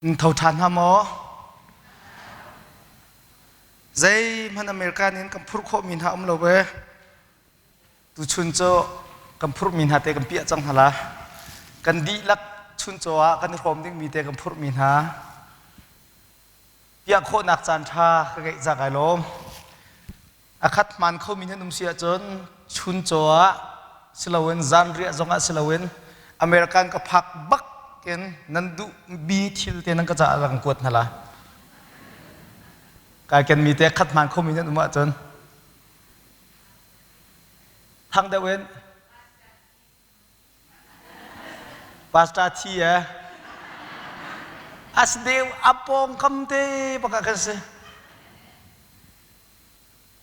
Tho ṭhan hna maw? Zeihmanh American in kan phurh khawhmi hna um lo ve. Tuchun cu kan phurhmi hna te kan piah cang hna la. Kan dihlak chuncaw ah kan i hrawm dingmi te kan phurhmi hna. Piah khawhnak caan ṭha ka ngeih ca kai lawm. A khat hmaan khomi nan um si ahcun chuncaw ah siloin zanriah zongah siloin American ka phak bak in nan duhmi thil te nan ka caah rak kuat hna la. Kai kenmi te khat hmaan khomi nan um ahcun thang deuh in Pastor thi e as deu a pawngkam te baka kan si.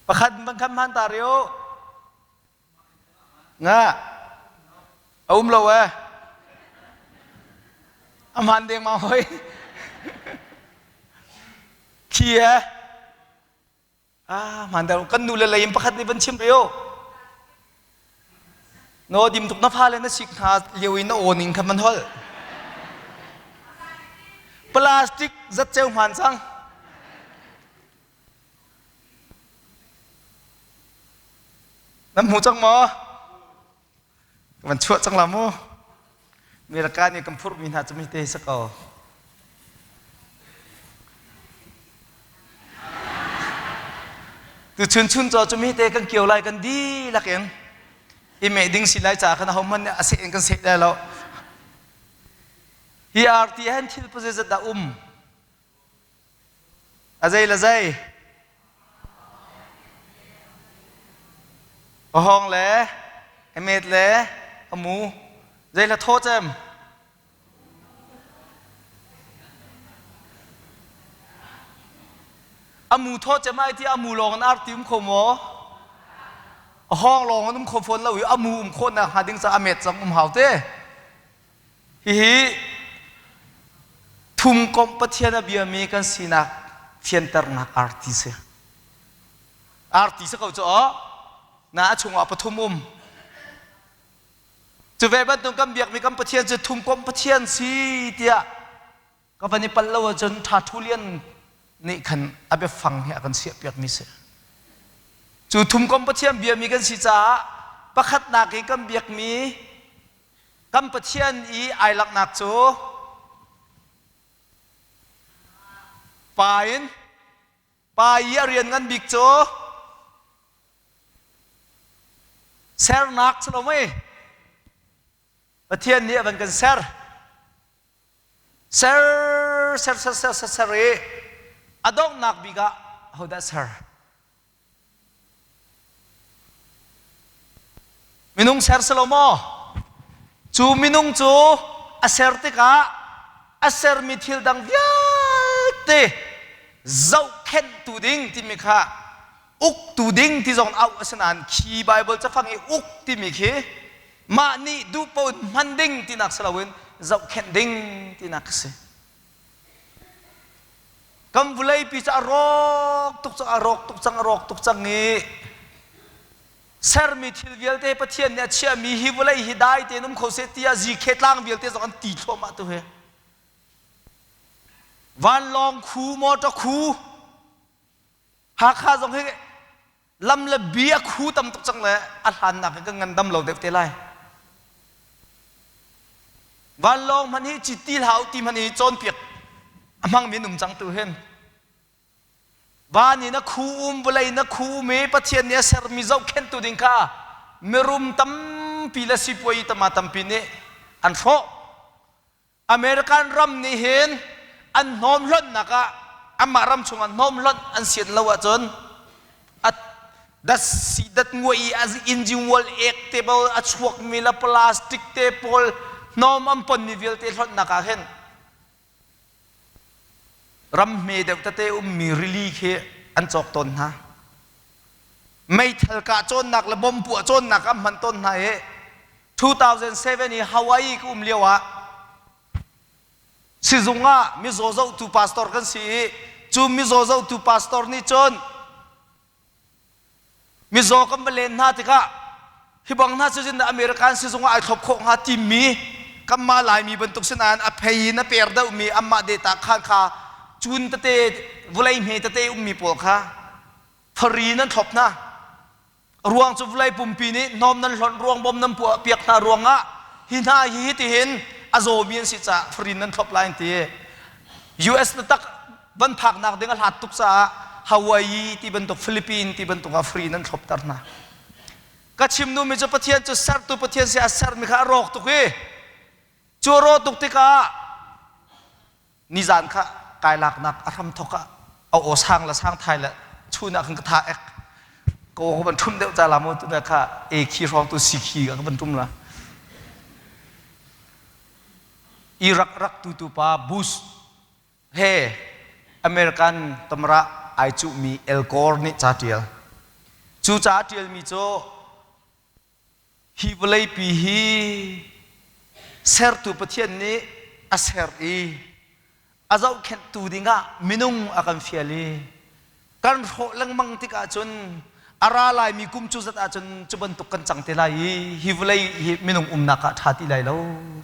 Pakhat bang khan hman ta rio. Nga a um lo e. A hman deng ma hoi. Khi e. Ah, hmaan deuh. Kan nu le lei in pakhat nih van chim rih u. No dim tuk na fale na sik hna lio in na aw ning kha man holh. Plastic zatceu hmaan cang. Nan hmu cang maw? Ka van chuah cang la mu. America nih kan phurhmi hna cu mi te si ko. Tuchun chun caw cu mi te kan kio lai kan dihlak in i meh ding si lai caah khan ahohmanh nih a seh in kan seh lai lo. Hi arti hen thil pazeizat dah um? A zei le zei? A hawng le a met le a mu. Zei hla thaw cem? A mu thaw cem ai ti a mu lawng in arti um kho maw? A hawng lawng in um kho fawn lo i a mu um khawh nak hnga ding caah a met zong um hau te. Hihi thumkomh Pathian a biami kan sinak fianternak arti si. Arti si ko cu aw. Na a chungah pathum um. Cu ve bantuk kan biakmi kan Pathian cu thumkomh Pathian si tiah ka van i pal lo ahcun Ṭha Ṭhu Lian nih khan a biafang hi a kan siahpiakmi si. Cu thumkomh Pathian biami kan si caah pakhatnak i kan biakmi Kan Pathian i ai laknak cu pa in pa i a rian ngan bik cu sernak si lo mei Pathian nih a van kan ser ser ser ser ser ser ser i a donghnak bik ah hodah ser Minung ser si lo maw? Cu minung cu a ser tikah a sermi thil dang vialte zohkhenhtu ding timi kha uktu ding ti zong auh a si nain khi Baibal cafang i uk timi khi mah nih duh paoh in hman ding tinak si loin zohkhenh ding tinak a si. Kan vawleipi cu a rawk tuk cang, a rawk tuk cang, a rawk tuk cang i sermi thil vialte Pathian nih a chiahmi hi vawlei hi dai tein um kho seh tiah zikhe tlang vialte zong an ti thluahmah tu hi. Vanlawng khu, motor khu, Hakha zong hi lam le bia khu tam tuk cang le a hlannak in kan ngandam lo deuh te lai. Vanlawng hmanh hi chiti hlah u ti hmanh hi cawnpiak a hmangmi an um cang tu hin. Van in a khu um, vawlei in a khu um i Pathian nih a sermi zohkhenhtu ding kha mirum tampi le sipuai tama tampi nih an hrawh. American ram nih hin an hnawm hlonhnak ah amah ram chungah hnawm hlonh an sian lo ahcun a dat si dat nguai i injingwal ek te pawl a chuakmi le plastic te pawl hnawm an ponmi vialte hlonhnak ah hin ram hme deuh tete ummi rili khi an cawk tawn hna. Meithal kah cawnnak le bomb puah cawnnak an hman tawn hna i 2007 i Hawaii ka um lio ah sizung ah mizaw zohtu pastor kan si i cu mizaw zohtu pastor nih cun mizaw kan va len hna tikah hi bang hna cu zin American sizung ah ai thlop khawh hnga timi Kanmah Laimi bantuk si nain a phei in a per deuhmi anmah dehta khan kha cun tete vawlei hme tete ummi pawl kha fari nan thlop hna. Ruang cu vawlei pumpi nih hnawm nan hlonh ruang bom nan puah piak hna ruangah hi hna hi hitihin a zawmi an si caah farin nan thlop lai an ti. US na tak van phaknak ding a hlat tuk caah Hawaii ti bantuk Philippines ti bantuk ah free nan thlopter hna. Ka chim duhmi cu Pathian cu sertu Pathian si a sermi kha a rawk tuk i cu a rawh tuk tikah nizan kha kai laknak a hram thok ah a aw sang le sang thai le chun ah khan ka tha ek ka aw ka van ṭhum deuh ca la mu tu kha e khi hrawng tu si khi ka van ṭum la Iraq rak tutu pa Bush he American tamra ai cuhmi Al Gore nih ca ṭial cu ca ṭialmi cu Hi vawleipi hi sertu Pathian nih a ser i a zohkhenhtu dingah minung a kan fial i kan hrawh lengmang tikah cun a ra laimi kum cu zat ahcun cu bantuk kan cang te lai i hi vawlei hi minung umnak ah ṭha ti lai lo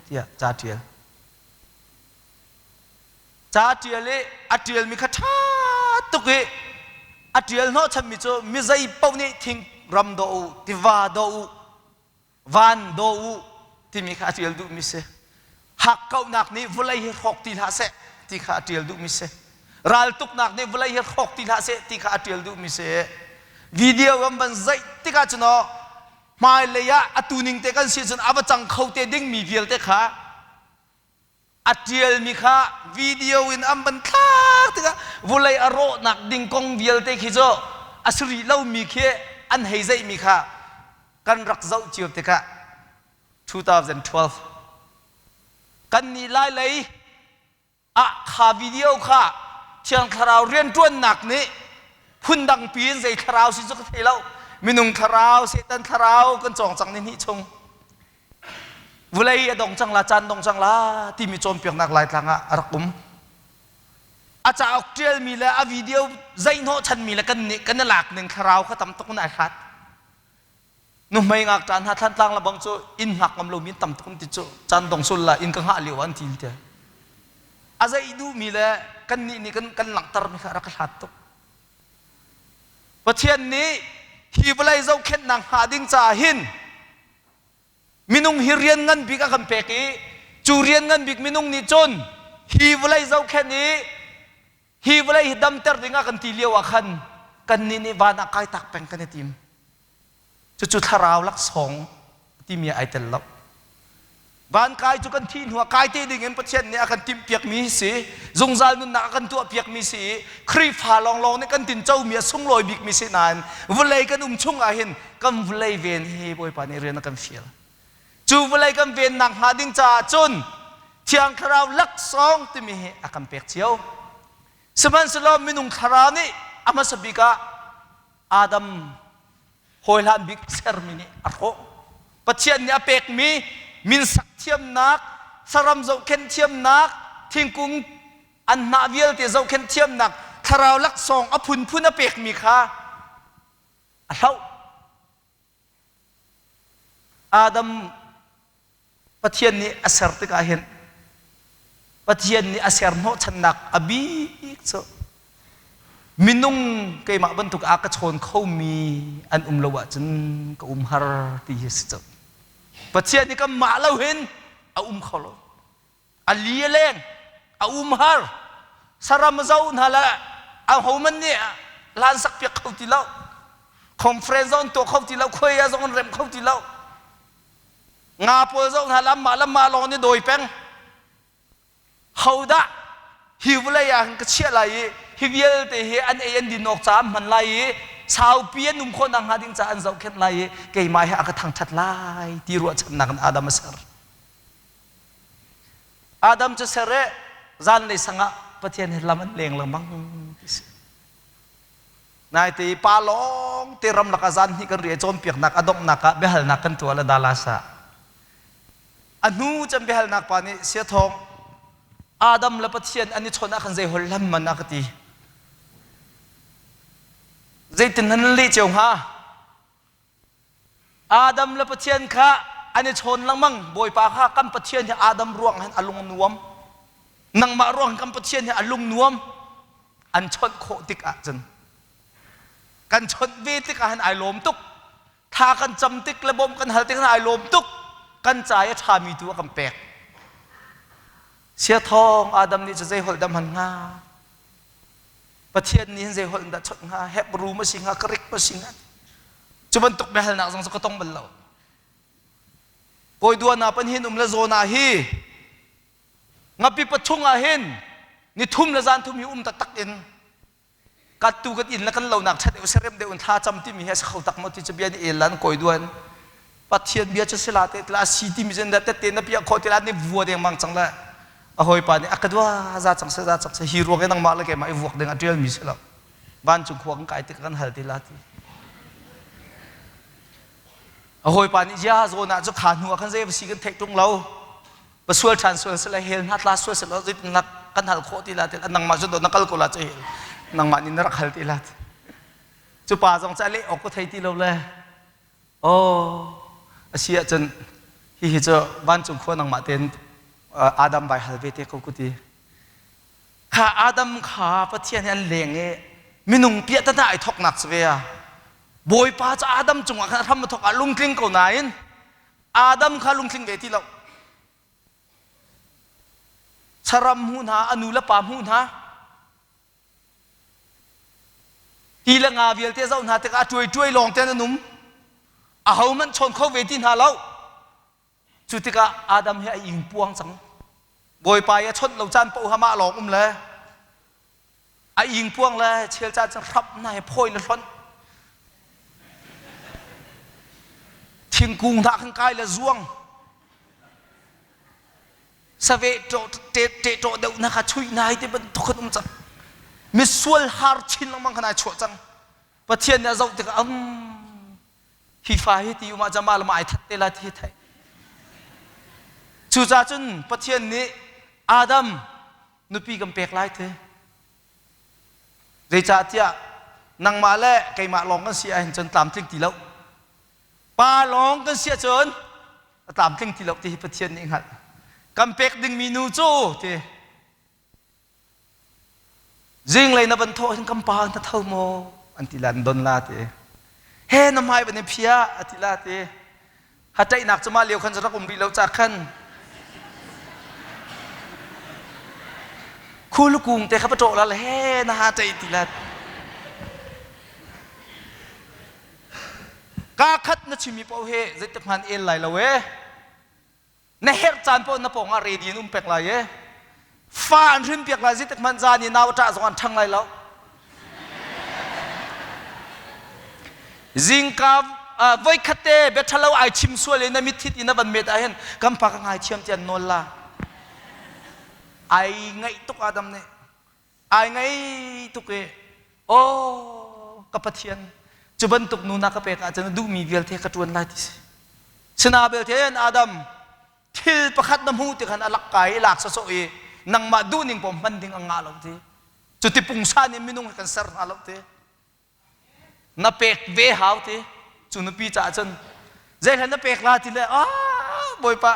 tiah ca ṭial. Ca ṭial i a ṭialmi kha ṭha tuk i a ṭial hnawhchanmi cu mi zei paoh nih thing ram daw u, tiva daw u, van daw u timi kha a ṭial duhmi si. Hakkauhnak nih vawlei hi hrawk ti hlah seh ti kha a ṭial duhmi si. Raltuknak nih vawlei hi hrawk ti hlah seh ti kha a ṭial duhmi si. Video kan van zeih tikah cun aw hmailei ah atu ning te kan si cun a va cang kho te dingmi vialte kha a ṭialmi kha video in an van thlak tikah vawlei a rawhnak ding kong vialte khi cu a si rih lomi khi an hei zeihmi kha kan rak zoh cio tikah 2012 kannih lailei ah kha video kha Thiang Thlarau rianṭuannak nih phundang piin zei thlarau si cu ka thei lo minung thlarau Satan thlarau kan cawng cang ni hnih chung Vulei a dong cang la, caan dong cang la timi cawnpiaknak Laitlang ah a rak um. A cauk ṭialmi le a video zeihnawh chanmi le kan nih kan i lak ning thlarau kha tam tuk in ai hlat. Nuhmei ngakṭa hna Thlantlang le bang cu inn hngak ngam lomi tam tuk ti cu caan dong sul la inn ka hngah lio an ti te. A zeih duhmi le kan nih nih kan kan langhtermi kha rak hlat tuk. Pathian nih hi vawlei zohkhenhnak hnga ding caah hin Minung hi rian ngan bik a kan pek i cu rian ngan bik minung nih cun hi vawlei zohkhenh i hi vawlei hi damter ding ah kan ti lio ah khan kannih nih van ah kai tak peng kan i tim. Cucu thlarau laksawng timi ai tel lo. Van kai cu kan thih hnu ah kai te ding in Pathian nih a kan timhpiakmi si, zungzal nunnak a kan tuahpiakmi si i Khrihfa lawnglawng nih kan tincomi a sunglawi bikmi si nain vawlei kan um chung ah hin kan vawlei ven hi Bawipa nih rian a kan fial. Cu vawlei kan vennak hnga ding caah cun Thiang Thlarau laksawng timi hi a kan pek cio. Sihmanhsehlaw minung thlarau nih a hmasa bik ah Adam hawihlan bik sermi nih a hrawh. Pathian nih a pekmi minsak thiamnak, saram zohkhenh thiamnak, thingkung an hnah vialte zohkhenh thiamnak, thlarau laksawng a phunphun a pekmi kha a hloh. Adam Pathian nih a ser tikah hin Pathian nih a ser hnawhchannak a bik cu minung keimah bantuk a ka chawn khomi an um lo ahcun ka um har ti hi si cu. Pathian nih kanmah lo hin a um kho lo. A li a leng, a um har. Saram a zoh hna le ahohmanh nih hlan sak piak kho ti lo. Conference zong an tuah kho ti lo, khuai ah zong an rem kho ti lo. Nga pawl zoh hna le anmah le mah lawng nih dawi peng. Hodah hi vawlei ah hin ka chiah lai i hi vialte hi an ei an din awk caah an hman lai i saupi an um khawh nakhnga ding caah an zohkhenh lai i keimah hi a ka thangṭhat lai ti ruahchannak in Adam a ser. Adam cu ser i zanlei sang ah Pathian he lam an leng lengmang ti si. Naite i pa lawng te ramlak ah zan hnih kan ri i cawnpiaknak a donghnak ah biahalnak kan tuah le Dallas ah. A hnu cem biahalnak pa nih siathawng Adam le Pathian an i chawnh ah khan zei hol lam man a ka ti. Zeitin nan leh cio hnga? Adam le Pathian kha an i chawn lengmang Bawipa kha kan Pathian hi Adam ruang hin a lung nuam nangmah ruang kan Pathian hi a lung nuam an chawnh khawh tik ahcun kan chawnh ve tik ah hin ai lawm tuk Thla kan cam tik le bawmh kan hal tik ai lawm tuk. Kan ca i a ṭhami tu a kan pek. Sia thawng Adam nih cu zei holh dah hman hnga? Pathian nih hin zei holh dah chawnh hnga? Hebrew ma si hnga? Greek ma si hnga? Cu bantuk biahalnak zong cu ka tong bal lo. Kawi duana pan hin um le zawn ah hi ngapi pathung ah hin ni thum le zan thum hi um taktak in Kattu kan inn le kan lonak ṭhat deuh serem deuh in thla cam timi hi a si kho tak maw ti cu bia nih el lan kawi duan Pathian bia cu sila te tla si timi cun tette na piah khawh ti la ni vua dengmang cang le a hawipa nih a ka dua za cang se za cang se hi ruang i nangmah le keimah i vuak ding a ṭial mi si lo vancung khua kan kai tik kan hal ti la ti a hawipa nih zia zawn ah cu kha hnu ah khan zei si kan theih ṭung lo va sual ṭhan sual sila hell hna tla sual sila zeitin na kan hal khawh ti la ti nangmah cu na kal ko la cu hell nangmah nih na rak hal ti la cu pa zong cu a leh awk ko thei ti lo le oh a si ahcun hihi cu vancung khua nangmah tein Adam vai hal ve te ko ku ti kha Adam kha Pathian hi an leng i minung piah tana ai thoknak cu ve a Bawipa cu Adam cungah khan hram a thok ah lungtling ko nain Adam kha lungtling ve ti lo. Saram hmu hna, a nu le pa hmu hna. Ti le nga vialte zoh hna tikah a tuai-tuai lawng te an um. Ahohmanh chawn kho ve ti hna lo. Cu tikah Adam hi a ing puang cang. Bawipa i a chawnh lo caan paoh mah lawng um le a ingpuang le chel caan cun hrap hna he phawi le hlonh thingkung hna khan kai le zuang saveh ṭeh deuh na kha chuih nai ti bantuk khan um cang misual har chin lengmang khan ai chuah cang Pathian nih a zoh tikah um hi fa hi ti um ah jama lama ai that te la ti hi theih cucaah cun Pathian nih Adam nupi kan pek lai ti zeicahtiah nangmah le keimah lawng kan si ahhin cun tlamtling ti lo pa lawng kan si ahcun a tlamtling ti lo ti hi Pathian nih hngalh kan pek dingmi nu cu ti Zinglei na van thawh hin kan pa na tho maw an ti la an don la ti he na hmai van i phia a ti la ti ha ṭaihnak cu mah lio khan rak um rih lo ca khan khulu kung te kha va ṭawh la le he na ha ṭaih ti la ka khat na chimmi paoh he zeitik hman el lai lo e Na herh caan paoh na pawng ah ready in um pek lai i fa an hrin piak lai zeitik hmanh zan i nau a ṭah zong an ṭhang lai lo. Zingka uh, voikhat te bia ṭhalo ai chim sual i na mitthit i na van met ahhin kan pa ka ngaithiam ti an nawl la. Ai ngaih tuk Adam nih. Ai ngei tuk i aw ka Pathian cu bantuk nu na ka pek ahcun a duhmi vialte ka ṭuan lai ti si. Sina belte Adam thil pakhat na hmuh ti khan a lak kai i lak sawsawh i nangmah duhning paoh hman ding a ngah lo ti. Cu ti pungsan in minung hi kan ser hna lo ti. Na pek ve hau ti cu nupi caah cun zeihlan na pek la ti le ah bawipa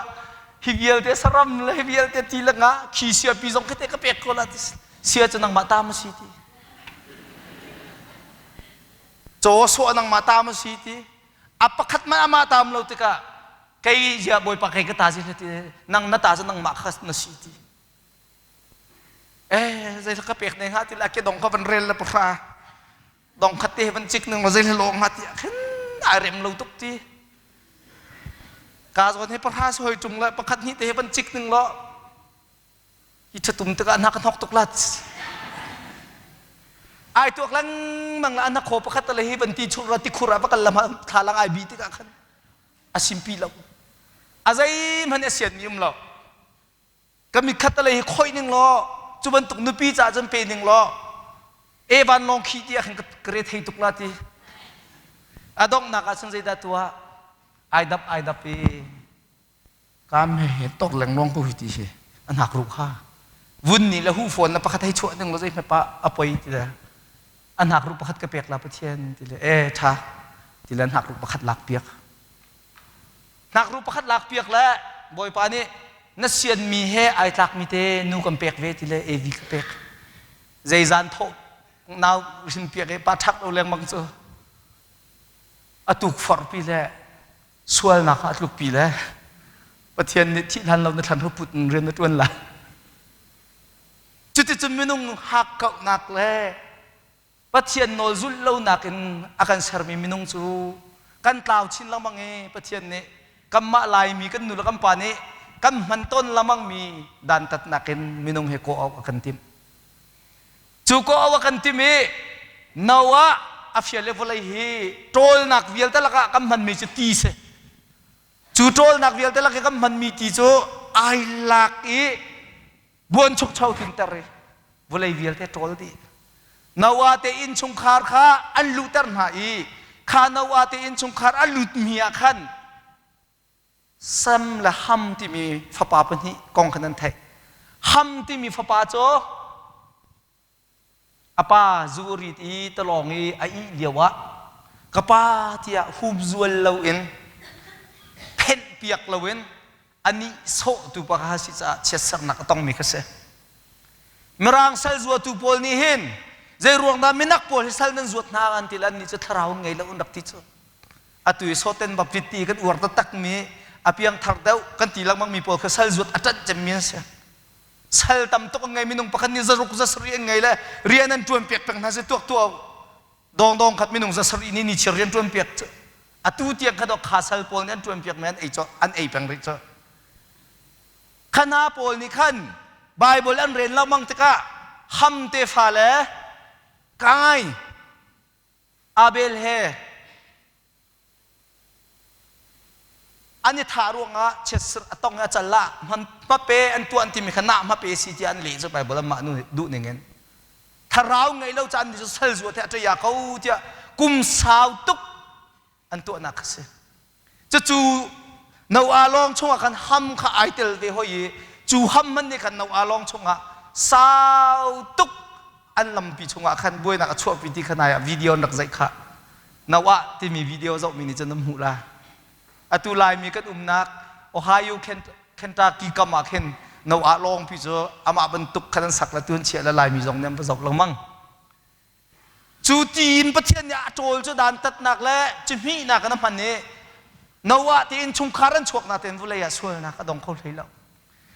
hi vialte saram le hi vialte ti le nga khi siapi zong khi te ka pek ko la ti sia cu nangmah ta ma si ti caw sawh nangmah ta ma si ti a pakhat man amah tam lo tikah kei zia bawipa kei ka ta si ti nang na ta cu nangmah kha na si ti Eh, zei ka pek ne hnga ti la ke dong kha van rel le pahra dong khat te van cik ning ma zei lo hnga ti khin ai rem lo tuk ti ka zawn he pahra si hoi tung le pakhat hnih te van cik ning lo hi thatum tikah na ka hnok tuk la ai tuak lengmang la na kho pakhat le hi van ti chur ra ti khur ah va kal lam thla lang ai bi tikah khan a simpi lo a zeihmanh a sian mi um lo Ka mit khat le hi khoih ning law cu bantuk nupi caah cun pe ning law Evan lawng khi ti ah khan ka re thei tuk la ti. A donghnak ah cun zeidah tuah? Ai dap ai dap i kam he he tok lengluang ko hi ti hi a hnak ru kha vun ni le hu fawn na pakhat hei chuah ding lo zei pa a poi ti le a hnak ru pakhat ka pek la pathian ti le e tha ti le hnak ru pakhat lak piak. Hnakruh pakhat lak piak le Bawipa nih na sianmi he ai tlakmi te nu kan pek ve ti le Evi ka pek. Zeizan thawh nau hrin piak i pa ṭhak lo lengmang cu a tukforhpi le sualnak ah a tlukpi le Pathian nih thih hlan lo na thlan put in rian na ṭuan lai. Cuticun minung hakkauhnak le Pathian nawl zulh lonak in a kan sermi minung cu kan tlau chin lengmang i Pathian nih kanmah Laimi kan nu le kan pa nih kan hman tawn lengmangmi dantatnak in minung he kawh awk a kan timh. Cu kawh awk a kan timh i Noah a fial i vawlei hi ṭawlnak vialte lakah kan hmanmi cu ti si. Cu ṭawlnak vialte lak i kan hmanmi ti cu ai lak i buanchukcho tlinter i vawlei vialte ṭawl dih. Noah te innchungkhar kha an luhter hna i kha Noah te innchungkhar a lutmi ah khan Sem le Ham timi fapa pahnih kong khan an theih. Ham timi fapa cu A pa zu a rit i talawng i a ih lioah ka pa tiah humzual loin phenhpiak loin a nihsawhtu pa kha si caah chiatsernak a tongmi kha si. Mirang sal zuatu pawl nih hin zei ruang dah minak pawl hi sal nan zuat hna an ti le annih cu thlarau an ngei lo an rak ti cu. Atu i Sawten Baptist ti kan uar taktakmi a piangthar deuh kan ti lengmangmi pawl kha sal zuat a ṭanh cemmi an si. Sal tam tuk an ngei minung pakhat nih zaruk zasarih an ngei le rian an ṭuan piak peng hna si tuak tuah dawng dawng khat minung zasarih nih ni chiar rian ṭuan piak cu atu tiang kha kha sal pawl nih an ṭuan piak mi an ei cu an ei peng rih cu khana pawl nih khan Bible an rel lengmang tikah Ham tefa le Kai Abel he An i thah ruangah chiatserh a tong i a cal ah hmape an tuah an timi kha nah hmape si tiah an leh cu Baibal anmah duh ning in. Thlarau ngei lo caan ni cu sal zuat he a ṭaya ko tiah kum sau tuk an tuahnak kha si. Cucu Noah lawng chungah khan ham kha ai tel ve hoi i cu ham hmanh nih khan Noah lawng chungah sau tuk an lampi chungah khan buainak a chuahpi ti kha nai ah video an rak zeih khah. Noah timi video zohmi nih cun an hmuh la. Atu Laimi kan umnak Ohio Kentucky kam ah khin Noah lawngpi cu amah bantuk khan an sak le tu an chiah le Laimi zong nih an va zoh lengmang. Cu tiin Pathian nih a ṭawl cu dantatnak le cihmihnak in a hman i Noah te innchungkhar an chuaknak tein vawlei ah sualnak a dong kho hlei lo.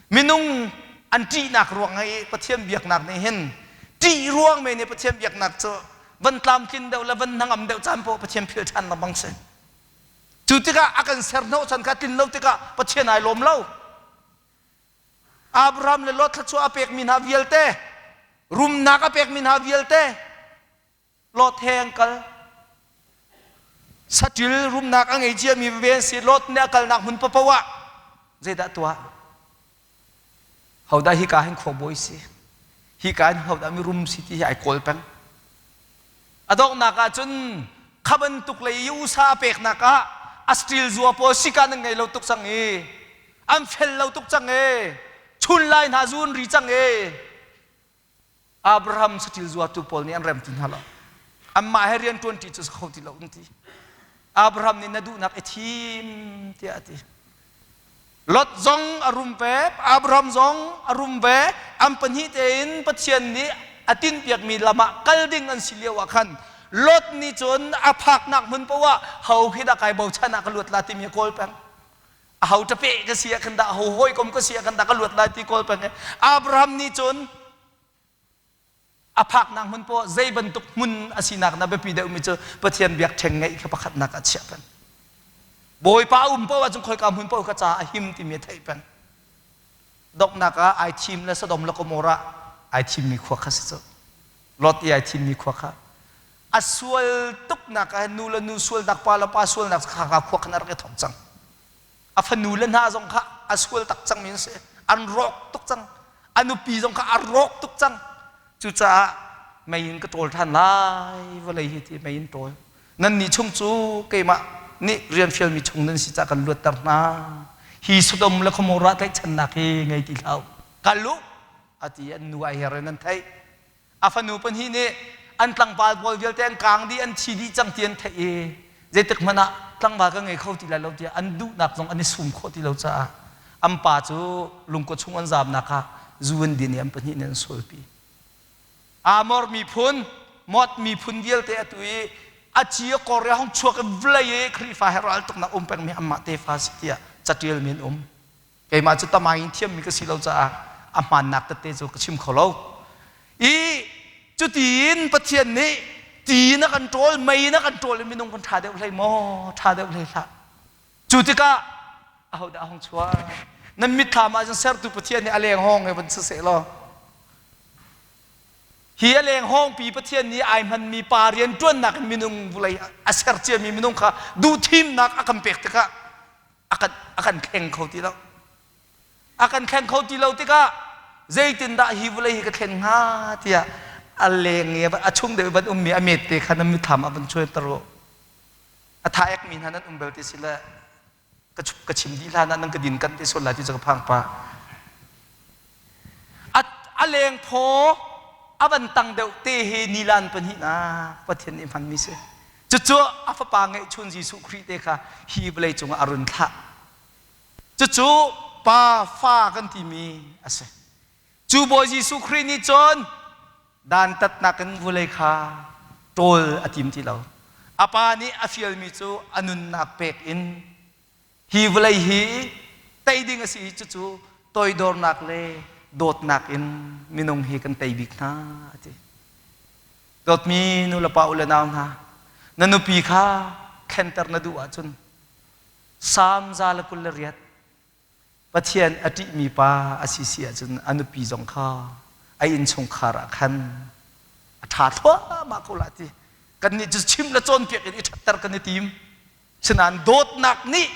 Minung an ṭihnak ruang i Pathian biaknak nih hin ṭih ruang men i Pathian biaknak cu van tlamtlin deuh le van hnangam deuh caan poah Pathian philh ṭhan lengmang si. Cu tikah a kan ser hnawhchan kha tlin lo tikah Pathian ai lawm lo. Abraham le Lot thluachuah a pekmi hna vialte, rumnak a pekmi hna vialte, Lot he an kal. Saṭil rumnak a ngei ciami veve an si. Lot nih a kalnak hmun paohpaoh ah zeidah tuah? Hodah hika hin khuabawi si? Hika hin hodah mirum si ti hi ai kawl peng. A donghnak ah cun kha bantuk lei i usa a peknak ah a steel zua pawl sika nan ngei lo tuk cang i an fel lo tuk cang i chun lai hna zu an ri cang i Abraham saṭil zuatu pawl nih an rem ti hna lo. Anmah he rian ṭuanṭi cu si kho ti lo an ti. Abraham nih na duhnak i thim tiah a ti. Lot zong a rum ve, Abraham zong a rum ve. An pahnih tein Pathian nih a tinhpiakmi lam ah kal ding an si lio ah khan Lot nih cun a phaknak hmun paoh ah ho khi dah kai bochan ah ka luat la timi a kawl peng. Aho ṭape ka si ah khan dah, aho hawikom ka si ah khan dah ka luat lai ti kawl peng i Abraham nih cun a phaknak hmun poah zei bantuk hmun a sinak na biapi deuhmi cu Pathian biakṭheng ngeih kha pakhatnak ah chiah peng. Bawipa um paoh ahcun khoika hmun paoh ka caah a him timi a theih peng. Donghnak ah ai thim le Sodom le Gomorrah ai thimmi khua kha si cu. Lot i ai thimmi khua kha. A sual tuknak ah nu le nu sualnak pa le pa sualnak kha kha khua khan a rak i thawk cang. A fanu le hna zong kha a sual tak cangmi an si. An rawk tuk cang. A nupi zong kha a rawk tuk cang. Cucaah mei in ka ṭawl ṭhan lai vawlei hi ti mei in ṭawl. Nannih chung cu keimah nih rian fialmi chung nan si caah kan luatter hna. Hi Sodom le Gomorrah tlaihchannak hi ngei ti hlah u. Kal u, a ti an nu ai her in an theih. A fanu pahnih nih an tlangval pawl vialte an kaang dih, an thi dih cang ti an theih i zeitik hmanh ah. tlangval ka ngei kho ti lai lo tiah an duhnak zong an i sum khawh ti lo caah an pa cu lungkua chung an zamnak ah zu an din i an pahnih nih an sualpi. Amor miphun, Mot miphun vialte atu i a ci a kor i a hung chuak i vawlei i Khrihfa he ral tuknak um pengmi anmah tefa si tiah catial mi an um. Keimah cu tamaing thiammi ka si lo caah a hmaannak tete cu ka chim kho lo. I cutiin Pathian nih ti in a kan ṭawl, mei in a kan ṭawl i minung kan ṭha deuh hlei maw? Ṭha deuh hlei hlah. Cu tikah ahodah a hung chuak? Nan mitthlam ah cun sertu Pathian nih a leng hawng he van si seh law Hi a leng hawngpi Pathian nih ai hmanmi pa rianṭuannak in minung vulei a ser ciami minung kha duhthimnak a kan pek tikah a kan, a kan thleng kho ti lo. A kan thleng kho ti lo tikah zeitindah hi vulei hi ka thlen hnga tiah a leng i a chung deuh van ummi a met te kha nan mitthlam ah van chuaiter u. A tha ekmi hna nan um bel ti si le ka chim dih hlan ah nan ka din kan te sual lai ti cu ka phang pah. A, a leng phaw a van tang deuh te hi nilan pahnihnak Pathian nih hmanmi si. Cucu a fapa ngeihchun Jesuh Khrih te kha hi vawlei cungah a run thlah. Cucu pa fa kan timi a si. Cu Bawi Jesuh Khrih nih cun dantatnak in vulei kha ṭawl a tim ti lo. A pa nih a fialmi cu a nunnak pek in hi vawlei hi tei ding a si i cucu toidornak le dawtnak in minung hi kan tei bik hna a ti. Dawtmi nu le pa u le nau hna, na nupi kha thlenter na duh ahcun Salm 128 Pathian a ṭihmi pa a si si ahcun a nupi zong kha a innchungkhar ah khan a ṭha thluahmah ko la ti. Kannih cu chim le cawnpiak in i ṭhatter kan i tim. Sinain dawtnak nih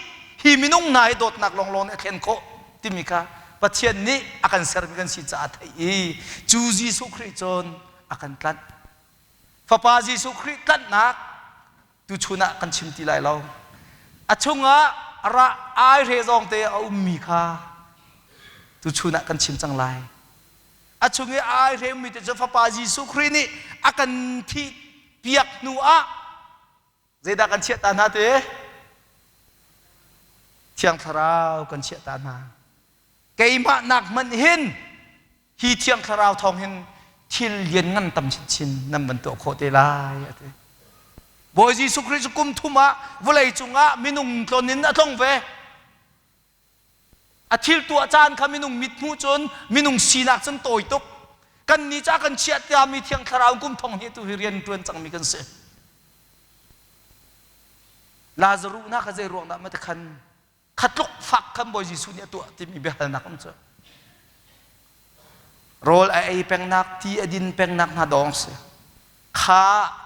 hi minung hna hi dawtnak lawnglawng nih a thlen khawh timi kha Pathian nih a kan sermi kan si caah a theih i cu Jesuh Khrih cun a kan tlanh. Fapa Jesuh Khrih tlanhnak tuchun ah kan chim ti lai lo. A chungah ra aihre zawng te a ummi kha tuchun ah kan chim cang lai. A chung i aihre ummi te cu Fapa Jesuh Khrih nih a kan thih piak hnu ah zeidah kan chiah ta hna te? Thiang Thlarau kan chiah ta hna. Keimah nak hmanh hin hi Thiang Thlarau thawng hin thil lianngan tam chinchin nan van tuah khawh te lai a ti. Bawi Jesuh Khrih cu kum thum ah vawlei cungah minung tlon in a tlong ve. A thil tuah caan kha minung mit hmuh cun minung sinak cun tawi tuk. Kan ni ca kan chiah tiami Thiang Thlarau kum thong hi tu hi rian tuan cangmi kan si. Lazaruh na kha zei ruang dah ma ti khan kha tluk fak khan Bawi Jesuh nih a tuah timi biahalnak um cu rawl a ei pengnak ti a din pengnak hna dawng si kha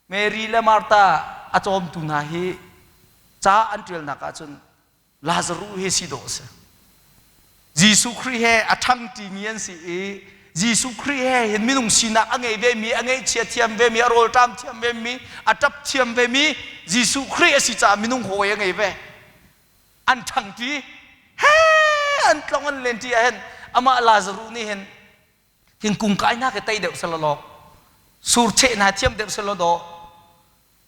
Mary le Martha a cawmtu hna hi ca an ṭialnak ahcun Lazaruh hi si dawh a si Jesuh Khrih he a ṭhangṭimi an si i Jesuh Khrih he hin minung sinak a ngei vemi, a ngaihchia thiam vemi, a rawlṭam thiam vemi, a ṭap thiam vemi Jesuh Khrih a si caah minung hawi a ngei ve. An ṭhangṭi. He an tlong an lenṭi ah hin amah Lazaruh nih hin thingkung kainak hi tei deuh selaw law sur cheh hna thiam deuh selaw dawh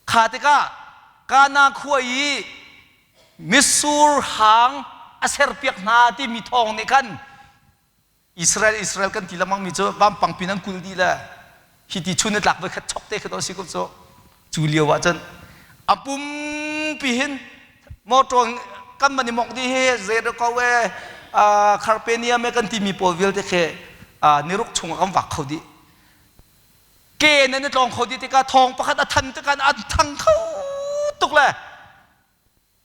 Kha tikah Kana khua i mitsur hang a serpiak hna timi thawng nih khan Israel Israel kan ti lengmang mi cu vampang pin an kul dih le hi ti chun ni tlak voi khat chok te kha si ko cu cu lio ah cun a pumpi hin motor kan man i mok dih hi zei ko e kharpeniam e kan timi pawl vialte khi niruk chung ah kan vak kho dih Ke nan i tlawng kho dih tikah thawng pakhat a than tikah an thang kho tuk le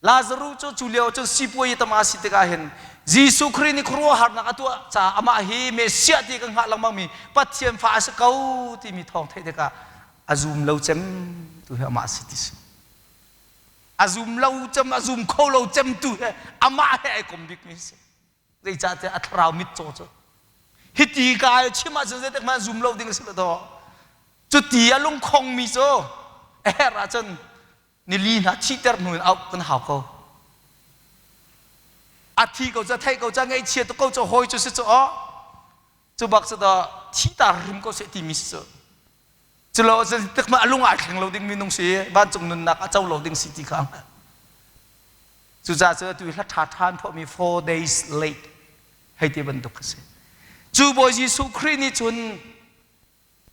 Lazaruh cu cu lio cun sipuai tama si tikah hin Jesuh Khrih nih khuaruahharnak a tuah caah amah hi Messiah ti kan hngah lengmang mi Pathian fa a si ko timi thawng theih tikah a zum lo cem tu hi amah si ti si. A zum lo cem a zum kho lo cem tu he amah he ai kom bik mi si. Zeicahtiah a thlarau mitcaw cu hiti ka chim ahcun zeitik hmanh zum lo ding a si lo daw. Cuti a lungkhongmi cu a herh ahcun nili hna thihter hnu in auh kan hau ko. A thi ko cu a theih ko cu a ngaihchia tuk ko cu hawi cu si cu aw. Cu bak cu dah thita rim ko seh timi si cu. Culo cun tik a lung ai thleng lo ding minung si vancung nunnak a co lo ding si ti kha a hngalh. Cucaah cu atu hla ṭha ṭha an phuahmi 4 days late hei ti bantuk a si. Cu Bawi Jesuh Khrih nih cun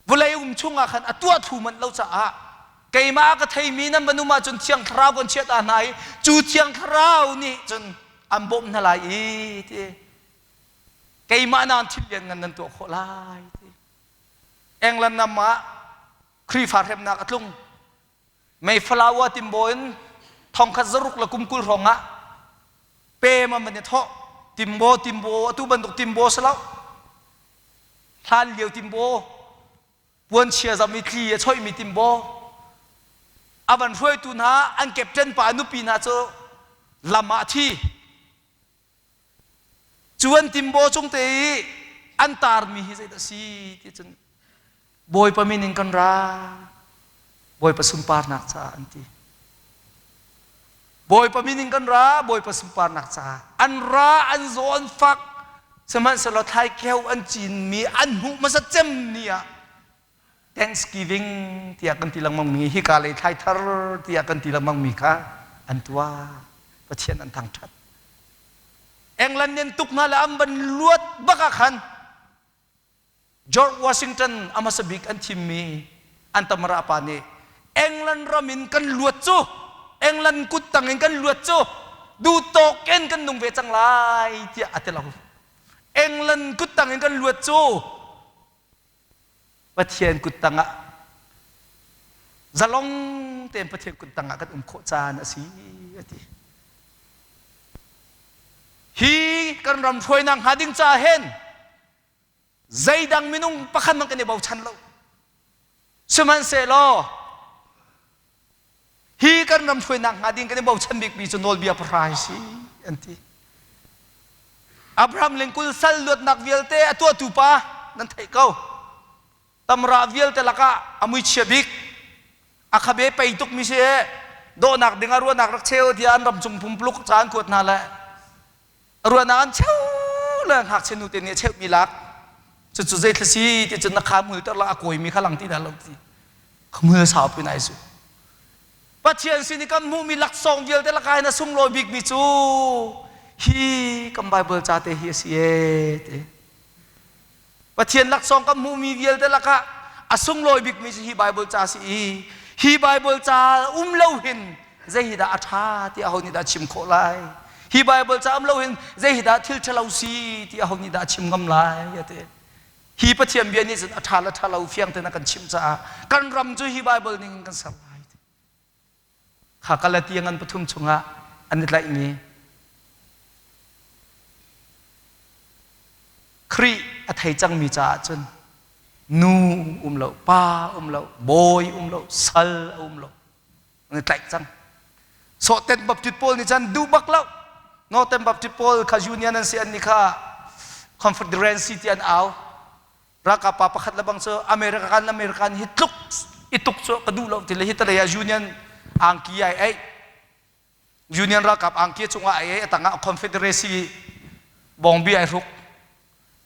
vawlei um chungah khan a tuah thlu manh lo caah keimah a ka theimi nan van um ahcun Thiang Thlarau kan chiah ta hna i cu Thiang Thlarau nih cun an bawmh hna lai i ti keimah nan thil lianngan nan tuah khawh lai ti England ram ah Khrihfa hremnak a tlung Mayflower timbaw in thongkhat zaruk le kum 20 hrawng ah pem an van i thawh timbaw timbaw atu bantuk timbaw si lo hlan lio timbaw puanchia zam i thli a choihmi timbaw a van hruaitu hna an captain pa nupi hna cu lam ah a thi Cu an timbaw cung te i an taarmi hi zeidah a si ti cun Bawipa min in kan ra Bawipa sunparnak caah an ti. Bawipa min in kan ra Bawipa sunparnak caah an ra an zaw an fak sihmanhsehlaw thlaikeu an cinmi an hmuh hmasa cem ni ah Thanksgiving tiah kan ti lengmang mi hika lei thlai thar tiah kan ti lengmang mi kha an tuah Pathian an thangṭhat England nih an tuk hna le an van luat bak ah khan George Washington a hmasa bik an thimmi an tamara pa nih England ram in kan luat cu England kut tang in kan luat cu duhtawk in kan nung ve cang lai tiah a ti lo England kut tang in kan luat cu Pathian kut tangah zalong tein Pathian kut tangah kan um khawh caan a si a ti. Hi kan ram hruainak hnga ding caah hin zeidang minung pakhat man kan i bochan lo. Sihmanhsehlaw Hi kan ram hruainak hnga ding kan i bochan bikmi cu nawlbia pahra hi si an ti. Abraham Lincoln sal luatnak vialte a tuahtu pa nan theih ko. Tamra vialte lakah a muichia bik a khabe pei tukmi si dawhnak ding ah ruahnak rak cheu tiah an ram cung pumpuluk ca an kuat hna le ruahnak an cheu le ngakchia nu te nih a cheuhmi lak cucu zeithla si ti cun na kha hmul ter la a kawimi kha lang ti dah lo ti hmul sau pin ai su Pathian sin i kan hmuhmi laksawng vialte lakah hin a sunglawi bikmi cu hi kan Bible ca te hi a si e ti Pathian laksawng kan hmuhmi vialte lakah a sunglawi bikmi cu hi Bible ca a si i hi Bible ca um lo hin zei hi dah a ṭha ti aho nih dah chim khawh lai hi Bible ca um lo hin zei hi dah thil ṭhalo si ti aho nih dah chim ngam lai a ti hi Pathian bia nih cun a ṭha le ṭha lo fiang tein a kan chimh caah kan ram cu hi Bible ning in kan ser lai Kha Galatia ngan pathum chungah an i tlaihmi Khrih a thei cangmi caah cun nu um lo, pa um lo, bawi um lo, sal a um lo. An i tlaih cang. Sawhten Baptist pawl nih cun duh bak lo. Northern Baptist pawl kha union an si an nih kha Confederacy ti an au. Ralkap pa pakhat le bang cu American American hi tluk i tuk cu ka duh lo ti le hi talei ah Union angki ai ei Union ralkap angki cungah ai ei a tangah Confederacy bawngbi ai hruk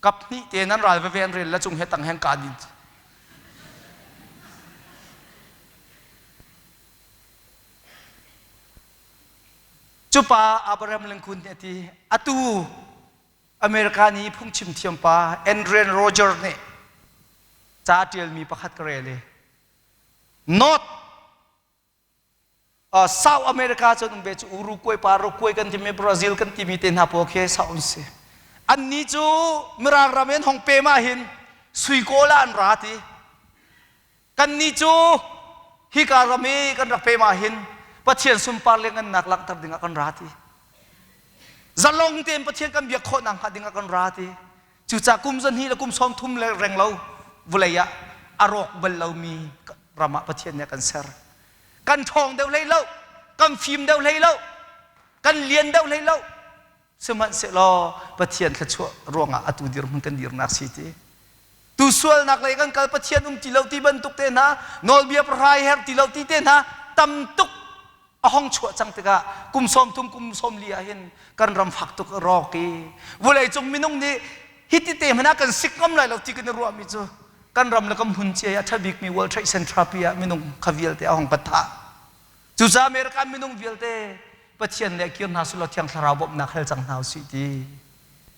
kap hnih te nan ral veve an rel la cung he tang heng ka din cu pa Abraham Lincoln nih a ti atu America nih phungchim thiam pa Adrian Roger nih ca a ṭialmi pakhat ka rel i North uh, South America cu um ve cu Uruguay, Paraguay kan timi Brazil kan timi te hna pawl khi South an si. Annih cu Mirang ram in hong pem ah hin sui kawl ah an ra ti. Kannih cu hika ram i kan rak pem ah hin Pathian sunpar le ngannak langhter dingah kan ra ti. Zalong tein Pathian kan biak khawh nakhnga dingah kan ra ti. Cucaah kum zahnih le kum 30 le reng lo vulei ah a rawk bal lomi ram ah Pathian nih a kan ser. Kan ṭhawng deuh hlei lo, kan fim deuh hlei lo, kan lian deuh hlei lo. Sihmanhsehlaw Pathian thluachuah ruangah atu dirhmun kan dirnak si ti. Tu sualnak lei kan kal Pathian um ti lo ti bantuk te hna, nawlbia pahrai her ti lo ti te hna tam tuk a hong chuah cang tikah kum 30 kum 40 ah hin kan ram fak tuk a rawk i vawleicung minung nih hiti te hmanh ah kan sik ngam lai lo ti kan i ruahmi cu kan ram le kan hmun cia a ṭha bikmi World Trade Center pi ah minung kha vialte a hong pat thah. Cucaah America minung vialte. Pathian le kir hna sulaw Thiang Thlarau bawmhnak hal cang hna usih ti.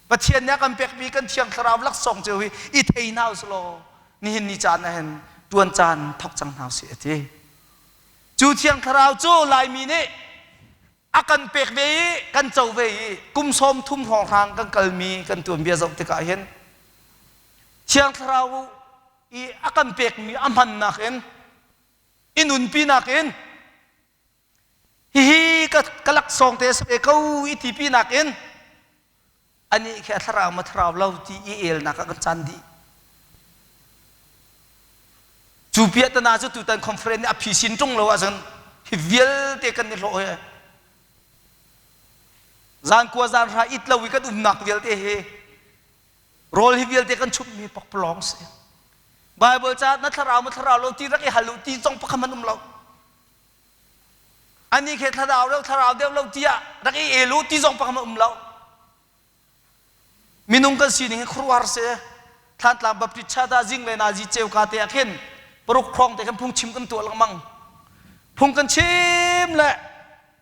Pathian nih a kan pekmi kan Thiang Thlarau laksawng cio hi i thei hna usilaw nihin ni caan ah hin tuan caan thok cang hna usih a ti. Cu Thiang Thlarau cu Laimi nih a kan pek ve i kan co ve i kum 30 hrawnghrang kan kalmi kan tuanbia zoh tikah hin Thiang Thlarau i a kan pekmi a hmannak in i nunpinak in hihi ka, ka laksawng te a si ve ko i tipi nakin anih khi a thlarau ma thlarau lo ti i elnak ah kan caan dih. Cu piahtana cu tutan conference nih a phisin ṭung lo ahcun hi vialte kan i hlawh hi zan kua zan hra it lo i kan umnak vialte hi rawl hi vialte kan chumhmi pakpalawng si. Bible ca na thlarau ma thlarau lo ti rak i hal u ti zong pakhat hmanh um lo. Ani khi thlarau deuh thlarau deuh lo tiah rak i el u ti zong pakhat um lo. Minung kan sining hi khuaruahhar si. Thlantlang Baptist Church ah zing le nazi ceuka te ah khin paruk hrawng te khan phungchim kan tuah lengmang. Phung kan chim le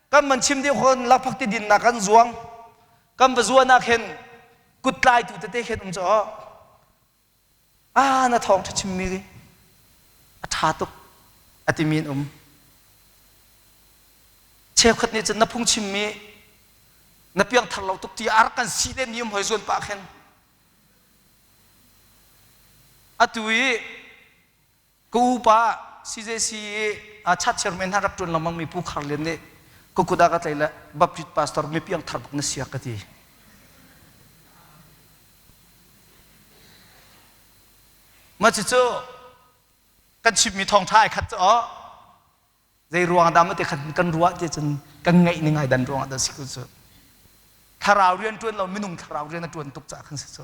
kan man chim ding hon lakphak ti dinnak kan zuang. Kan va zuan ah khin kut tlaitu tete khin um cu ah na thawngṭha chimmi a ṭha tuk a timi an um. Cheukhat nih cun na phungchimmi na piangthar lo tuk ti a rak kan si len mi um hoi zuan pah khin. Atu i Ka upa CJC i chat chairman hna rak ṭuan lengmang mi Pu Khar Lian nih ka kut ah ka tlaih le Baptist pastor mi piangthar bak na si ka ti. Mah cucu kan chimmi thawngṭha ai khat cu aw zei ruang dah maw ti khan kan ruah ti cun kan ngaih ning ai dan ruang ah dah si ku cu thlarau rian ṭuan lo minung thlarau rian a ṭuan tuk caah khan si cu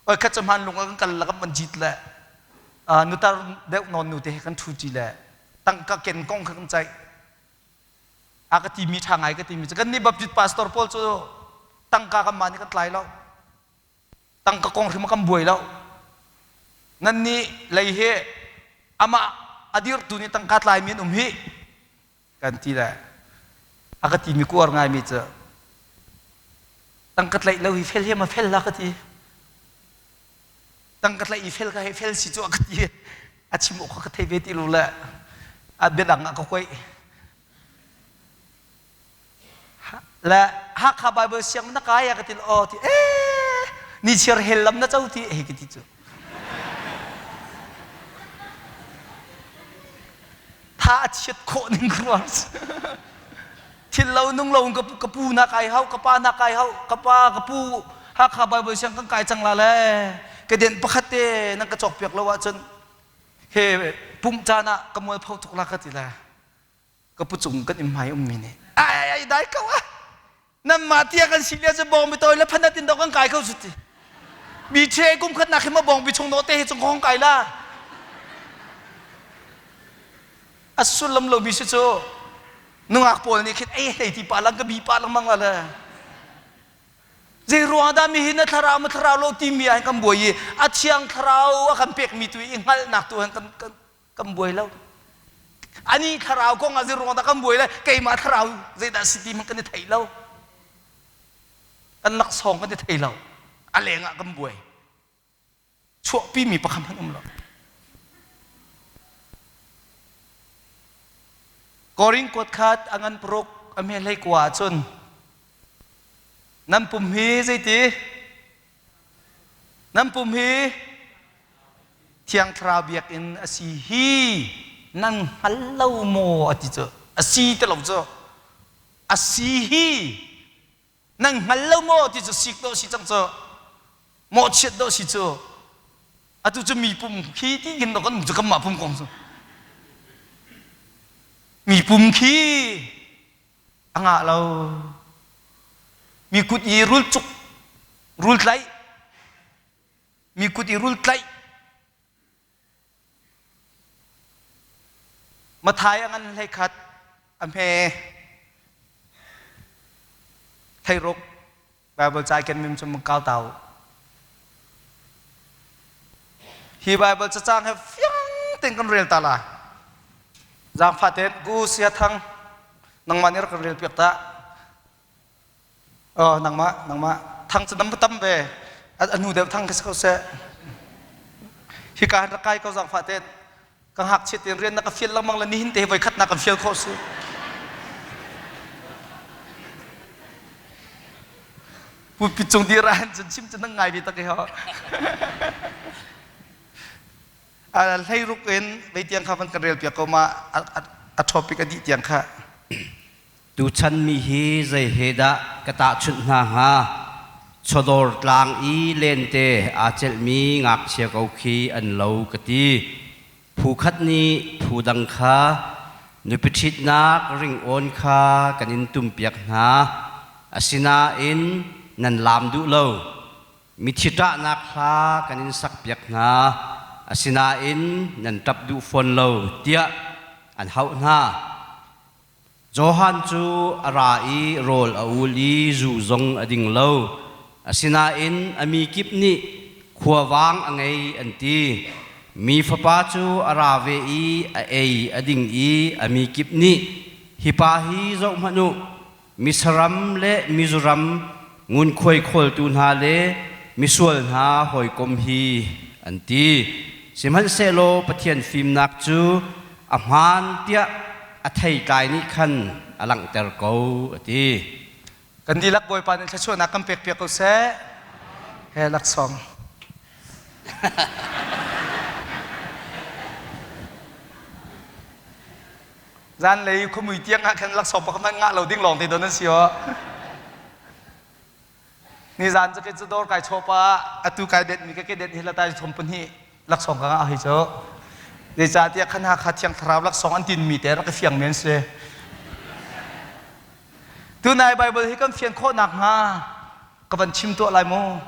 oi khat cu hman lung ah kan kal la kan man jit le nutar deuh nawn nu te he kan ṭhu ṭi le tangka ken kong kha kan ceih a ka timi ṭha ngai ka timi cu kan nih Baptist pastor pawl cu tangka kan mah nih kan tlai lo tangka kong hrim kan buai lo nan nih lei hi amah a dirtu nih tangka tlai mi an um hi kan ti le a ka timi kuar ngaimi cu tangka tlaih lo hi fel hi ma fel la ka ti tangka tlaih i fel ka hei fel si cu a ka ti a chim awk ka thei ve ti lo le a biadang ah ka kuaih Le Hakha Bible siang na kai a ka ti aw ti eh ni chiar hell lam na co ti hei ka ti cu. Tha a chiat khawh ning ruang thil lo nung lo ka ka pu na kai hau ka pa na kai hau ka pa ka pu Hakha Bible siang kan kai cang la le ka den pakhat te nan ka cawk piak lo ahcun he pumh caan ah ka mual pho tuk la ka ti la ka pu cung kan inn hmai ummi nih ai ai dai ko ah nanmah tia kan si lia cu bawngbi tawi le phanat in dok kan kai ko cu ti mi the kum khat nak hi ma bawngbi chung no te hi cung kong kai la a sullam lo mi si cu nungak pawl nih khin ei hlei ti pa lang ka bi pa lengmang la le zei ruang dah mi hi na thlarau ma thlarau lo ti mi ah kan buai i a thiang thlarau a kan pek mi tu i hngalhnak tu kan kan kan buai lo ani thlarau kong ah zeiruang dah kan buai le keimah thlarau zeidah si ti hmanh kan i thei lo kan laksawng kan i thei lo a leng ah kan buai chuahpi mi pakhat hmanh um lo Korin kuat khat a ngan paruk a hme hlei kua ahcun nan pum hi zeiti Nan pum hi Thiang Thlarau biakinn a si hi nan hngal lo maw a ti cu a si ti lo cu a si hi nan hngal lo maw ti cu sik dawh si cang cu mawhchiat dawh si cu atu cu mi pum khi ti hin dawh kan um cu kanmah pum kong cu mi pum khi a ngah lo mi kut i rul cuk rul tlaih mi kut i rul tlaih Mathai a ngan hlei khat a hme theiruk Bible ca ken mim cu kau tau hi Bible cacang he fiang tein kan rel ta la zaangfah tein ku sia thang nangmah nih rak kan rel piak ta. Oh, nangmah, nangmah. Thang cu nam tam ve. A hnu deuh thang khi si ko seh. Hika han rak kai ko zaangfah ten. Ka ngakchiat in rian na ka fial lengmang le nihin te voi khat na kan fial khawh si. Pulpit cung dir ah cun chim cu nang ngai ve tak i ho. Hleiruk in vei tiang kha van kan rel piak ko ma a topic a dih tiang kha. Tuchan mi hi zei he dah ka tahchunh hna hnga? Chawdawr tlang i lente aa celhmi ngakchia ko khi an lo ka ti. Phu khat nih phu dang kha nupi ṭhitnak ringawn kha kan in tumpiak hna. Asinain nan laam duh lo. Mithi ṭahnak hla kan in sakpiak hna. Asinain nan ṭap duh fawn lo, tiah an hauh hna. Johan cu a ra i rawl a ul i zu zong a ding lo. Asinain a mi kip nih khuavang a ngei an ti. Mi Fapa cu a ra ve i a ei a ding i a mi kip nih, Hi pa hi zohhmanh u, misaram le mizuram ngunkhuai khawltu hna le misual hna hawikom hi an ti. Sihmanhsehlaw Pathian fimnak cu a hmaan tiah a theitlai nih khan a langhter ko a ti. Kan dihlak Bawipa nih thluachuahnak kan pekpiak ko seh. He laksawng. Zanlei khuamui tiang ah khan laksawng pakhat hmanh ngah lo ding lawng te don an si aw. Nizan cu kei cu dawr kai chawh pa atu kai det mi ka ke det hi la tai thom pahnih laksawng ka ngah hi cu. Zeicahtiah khan Hakha Thiang Thlarau laksawng an tin mi te rak i fiang men si. Tunai Bible hi kan fian khawh nakhnga ka van chim tuah lai mu.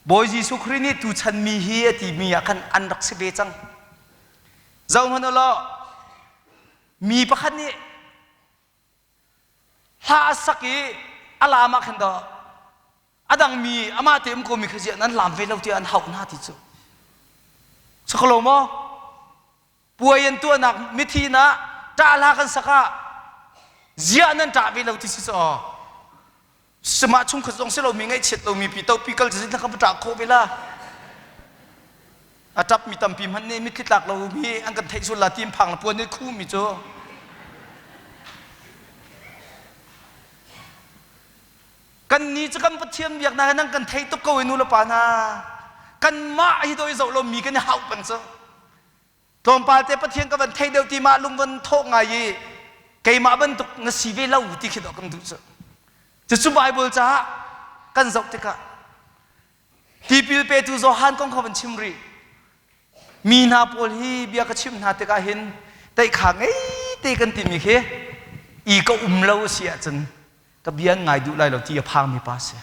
Bawi Jesuh Khrih nih tuchan mi hi a ti mi ah khan an rak si ve cang. Zohhmanh u law, mi pakhat nih hla a sak i a laam ah khan dawh a dangmi amah te um komi kha ziah nan laam ve lo tiah an hauh hna ti cu. Sakalo maw? Puai an tuahnak mithi na ṭah hla kan sak ah ziah nan ṭah ve lo ti si caw. Sumah chungkhat zong si lomi ngaihchiat lomi pi topi kal cu na ka va ṭah khawh ve la. A ṭap mi tampi hmanh nih mitthli tlak lomi an kan theih sul la tim phang la puan nih khu mi cu. Kan ni cu kan Pathian biaknak he nan kan thei tuk ko i nu le pa hna. Kanmah hi doi zoh lomi kan i hauh peng cu. Tlawmpal te Pathian ka van thei deuh ti mah lung van thawh ngai i keimah bantuk na si ve lo ti khi dawh kan duh cu. Cucu Bible caah kan zoh tikah tipil petu Johan kong kha van chim rih. Mi hna pawl hi bia ka chimh hna tikah hin teikha ngei te kan timi khi i ka um lo a si ahcun ka bia an ngai duh lai lo ti a phangmi pa si.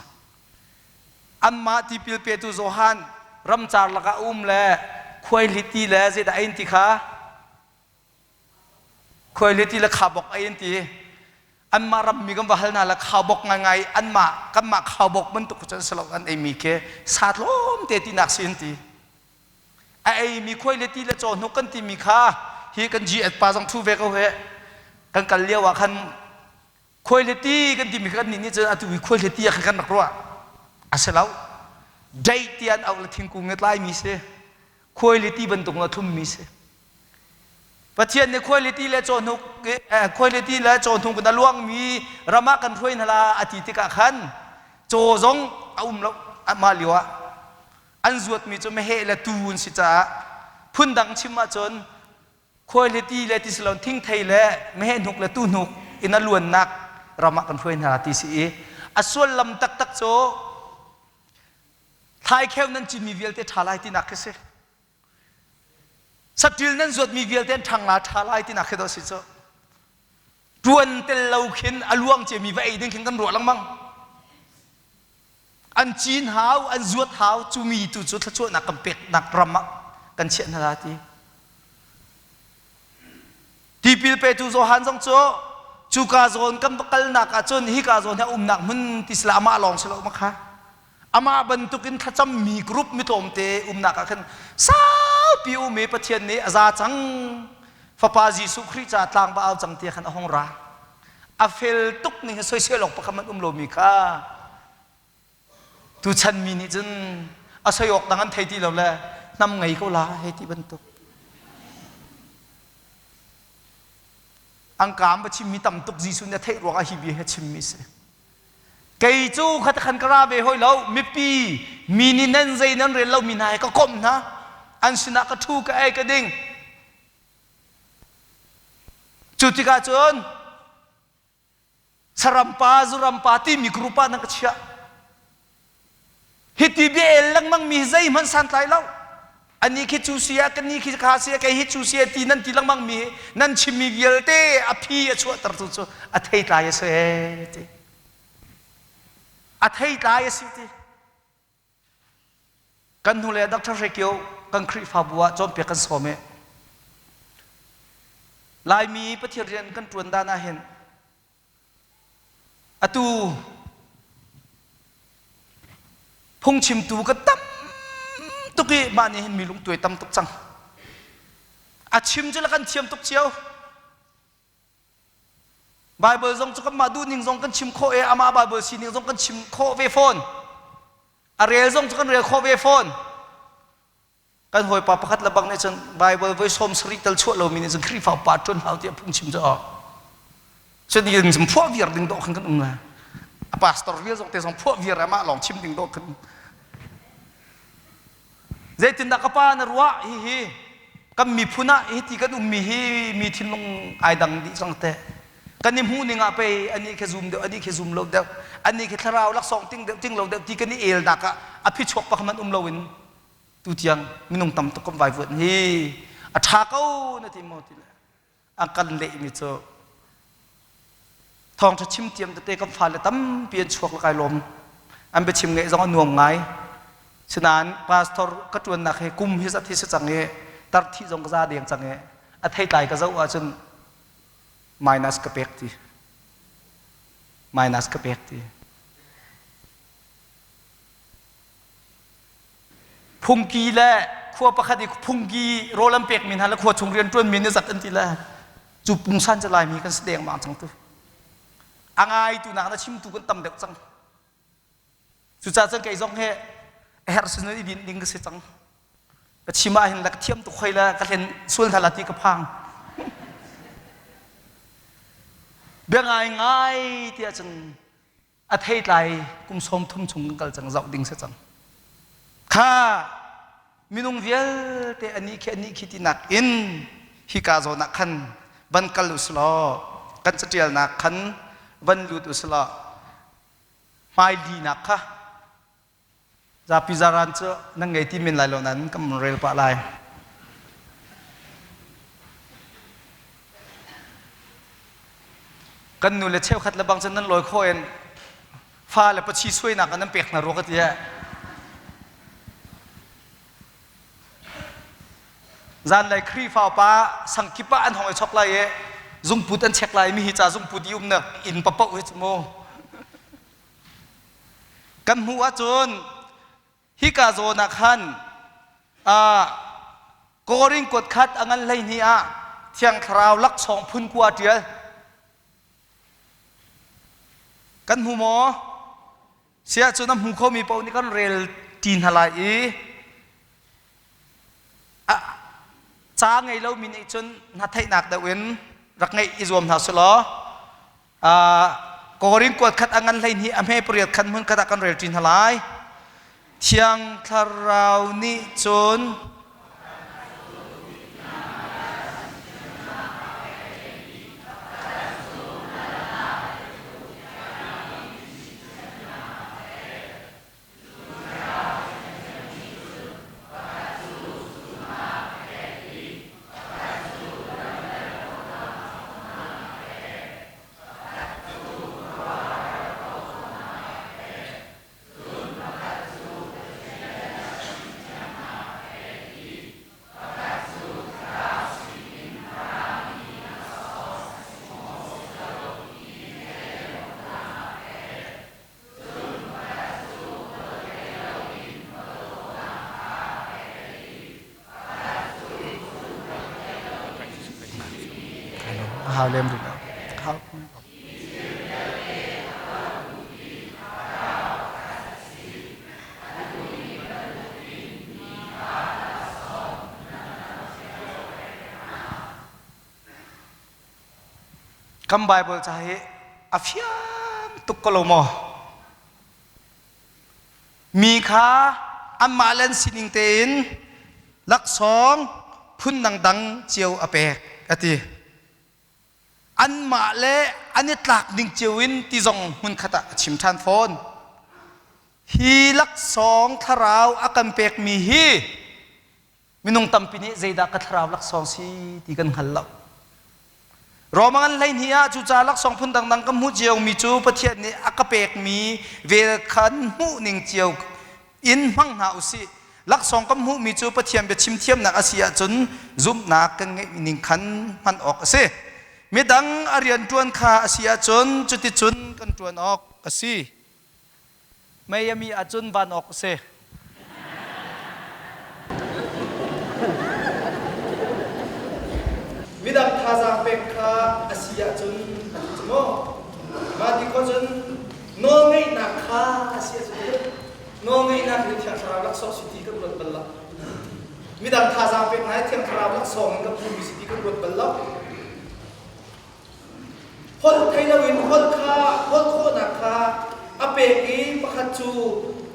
Anmah tipil petu Johan ramcar lakah a um le khuaihliti le zeidah a in ti kha khuaihliti le khabok a in ti anmah rammi kan va hal hna le khaubok ngaingai anmah kanmah khaubok bantuk cu an si lo an eimi khi sa tlawm te tinak si an ti a eimi khuaileti le cawhnuk kan timi kha hi kan GS pa zong thu ve ko he kan kal lio ah khan Khuaileti kan timi kha kan nih nih cun atu i khuaileti ah khan kan rak ruah. A si lo. Date ti an auh le thingkung i tlaimi si. Khuaileti bantuk a thlummi si. Pathian nih khuaileti le cawhnuk khuaileti le cawhnuk in a luangmi ram ah kan hruai hna la a ti tikah khan caw zong a um lo mah lio ah an zuatmi cu meheh le tuu an si caah phundang chim ahcun khuailiti le ti si lo thingthei le meheh hnuk le tuhnuk in a luannak ram ah kan hruai hna ti si i a sullam taktak cu thlaikheu nan cinmi vialte ṭha lai tinak khi si saṭil nan zuatmi vialte an ṭhang la ṭha lai tinak khi dawh si cu ṭuan tel lo khin a luang ciami va ei ding khin kan ruah lengmang An cin hau, an zuat hau, cu mi tu cu thluachuahnak kan peknak ram ah kan chiah hna la ti. Tipil petu Johan zong cu cuka zawn kan va kalnak ahcun hika zawn hi a umnak hmun ti sila amah lawng si lo ma kha. Amah bantukin thlacammi group mi tlawmte umnak ah khan saupi um i Pathian nih a za cang Fapa Jesuh Khrih ca tlang va au cang ti khan a hung ra. A fel tuk ning hi soisel awk pakhat hmanh um lomi kha. Tuchan mi nih cun a soi awk dang an thei ti lo le hnam ngei ko la hei ti bantuk. An kaam va chimmi tam tuk Jesuh nih a theih ruangah hi bia hi a chimmi a si. Kei cu kha khan ka ra ve hoi lo mipi mi nih nan zei nan rel lomi hna he ka komh hna an sinah ka ṭhu ka ei ka ding cu tikah cun saram pa zuram pa timi group ah nan ka chiah Hiti bia el lengmang mi zeihmanh santlai lo. Ani khi cu si ah, kani khi kha si ah, kei hi cu si ah ti nan ti lengmang mi nan chimmi vialte a phi a chuahtertu cu a theitlai a si ti. A theitlai a si ti. Kan hnu le Dr. Hre Kio kan Khrihfabu ah cawnpiak kan sawm i Laimi Pathian rian kan ṭuan dan ah hin Atu phungchimtu ka tam tuk i mah nih hin mi lungtuai tam tuk cang. A chim cu le kan thiam tuk cio. Bible zong cu kanmah duhning zong kan chim khawh i amah Bible sining zong kan chim khawh ve fawn. A rel zong cu kan rel khawh ve fawn. Kan hawipa pakhat le bang nih cun Bible voi 70 tal chuah lomi nih cun Khrihfa upa ṭuan hau tiah phungchim cu awk. Cun in phuah viar ding dawh khan kan um lai. A pastor vial zong te zong phuah viar amah lawng chim ding dawh khan. Zeitindah ka pa na ruah hihi kan miphun ah hi ti kan ummi hi mi thinlung ai dang dih cang te. Kan i hmuh ning ah pei ani khi zum deuh ani khi zum lo deuh ani khi thlarau laksawng ting deuh ting lo deuh ti kan i el nak ah a phichuak pakhat hmanh um loin tutiang minung tam tuk kan vaivuan hi a ṭha ko na ti maw ti le a kan lehmi cu thawngṭha chim tiam tete kan fale tampi an chuak kai lawm an biachim ngeih zong a nuam ngai sinain pastor ka ṭuannak hi kum hi zat hi si cang i tar thih zong ka za deng cang i a theitlai ka zoh ahcun minus ka pek ti minus ka pek ti Phungki le khua pakhat i phungki rawl an pekmi hna le khua chung rianṭuanmi nih zat an ti le cu pungsan cu Laimi kan si dengmang cang tu. A ngaitu nak na chimtu kan tam deuh cang. Cucaah cun kei zong hi a herh sin i dinh ding ka si cang. Ka chim ah hin le ka thiam tuk hoi le ka hlen sual hna la ti ka phang. Bia ngai ngai tiah cun a theitlai kum 30 chung kan kal cang zoh ding si cang kha minung vialte ani khi ani khi tinak in hika zawn ah khan van kal usilaw kan catialnak khan van lut usilaw hmailinak kha Zapi zaran cu nan ngei ti men lai lo nain kan rel pah lai. Kan nu le cheukhat le bang cun nan lawi khawh in fa le pachi suainak ah nan pek hna rua ka ti Zanlei Khrihfa upa sangkip ah an hong i chok lai i zungput an check lai mi hi ca zungput i umnak inn papoh hi cu mu. Kan hmuh ahcun hika zawn ah khan Korin kuat khat a ngan 12 ah Thiang Thlarau laksawng phun kua ṭial. Kan hmu maw? Siah cun a hmu khomi paoh nih kan rel ṭi hna lai i ca ngei lomi nih cun hna theihnak deuh in rak ngeih i zuam hna selaw Korin kuat khat a ngan 12 a hme pariat khan hmun khat ah kan rel ṭi hna lai. Thiang Thlarau nih cun A hau lem rih lo. Hau. Kan Bible ca hi a fiang tuk ko lo maw? Mi kha anmah le an sining tein laksawng phun dangdang cio a pek a ti. Anmah le an i tlak ning cio in ti zong hmunkhat ah a chim ṭhan fawn. Hi laksawng thlarau a kan pekmi hi Minung tampi nih zeidah ka thlarau laksawng si ti kan hngal lo. Roma ngan 12 ah cucaah laksawng phun dangdang ka hmuh ciomi cu Pathian nih a ka pekmi vel khan hmuh ning cio in hmang hna u sih. Laksawng kan hmuhmi cu Pathian biachim thiamnak a si ahcun zumhnak kan ngeih ning khan hman awk a si. Midang a rian ṭuan kha a si ahcun cuticun kan ṭuan awk a si. Mei a mi ahcun van awk a si. Midang thazaang pek kha a si ahcun a ti cu maw? Mah ti khawh cun nawlngeihnak kha a si ahcun nawlngeihnak hi Thiang Thlarau laksawng si ti kan ruat bal lo. Midang thazaang pek hna hi Thiang Thlarau laksawng in kan hmuhmi si ti kan ruat bal lo. Holh thei loin holh kha holh khawhnak kha a pek i pakhat cu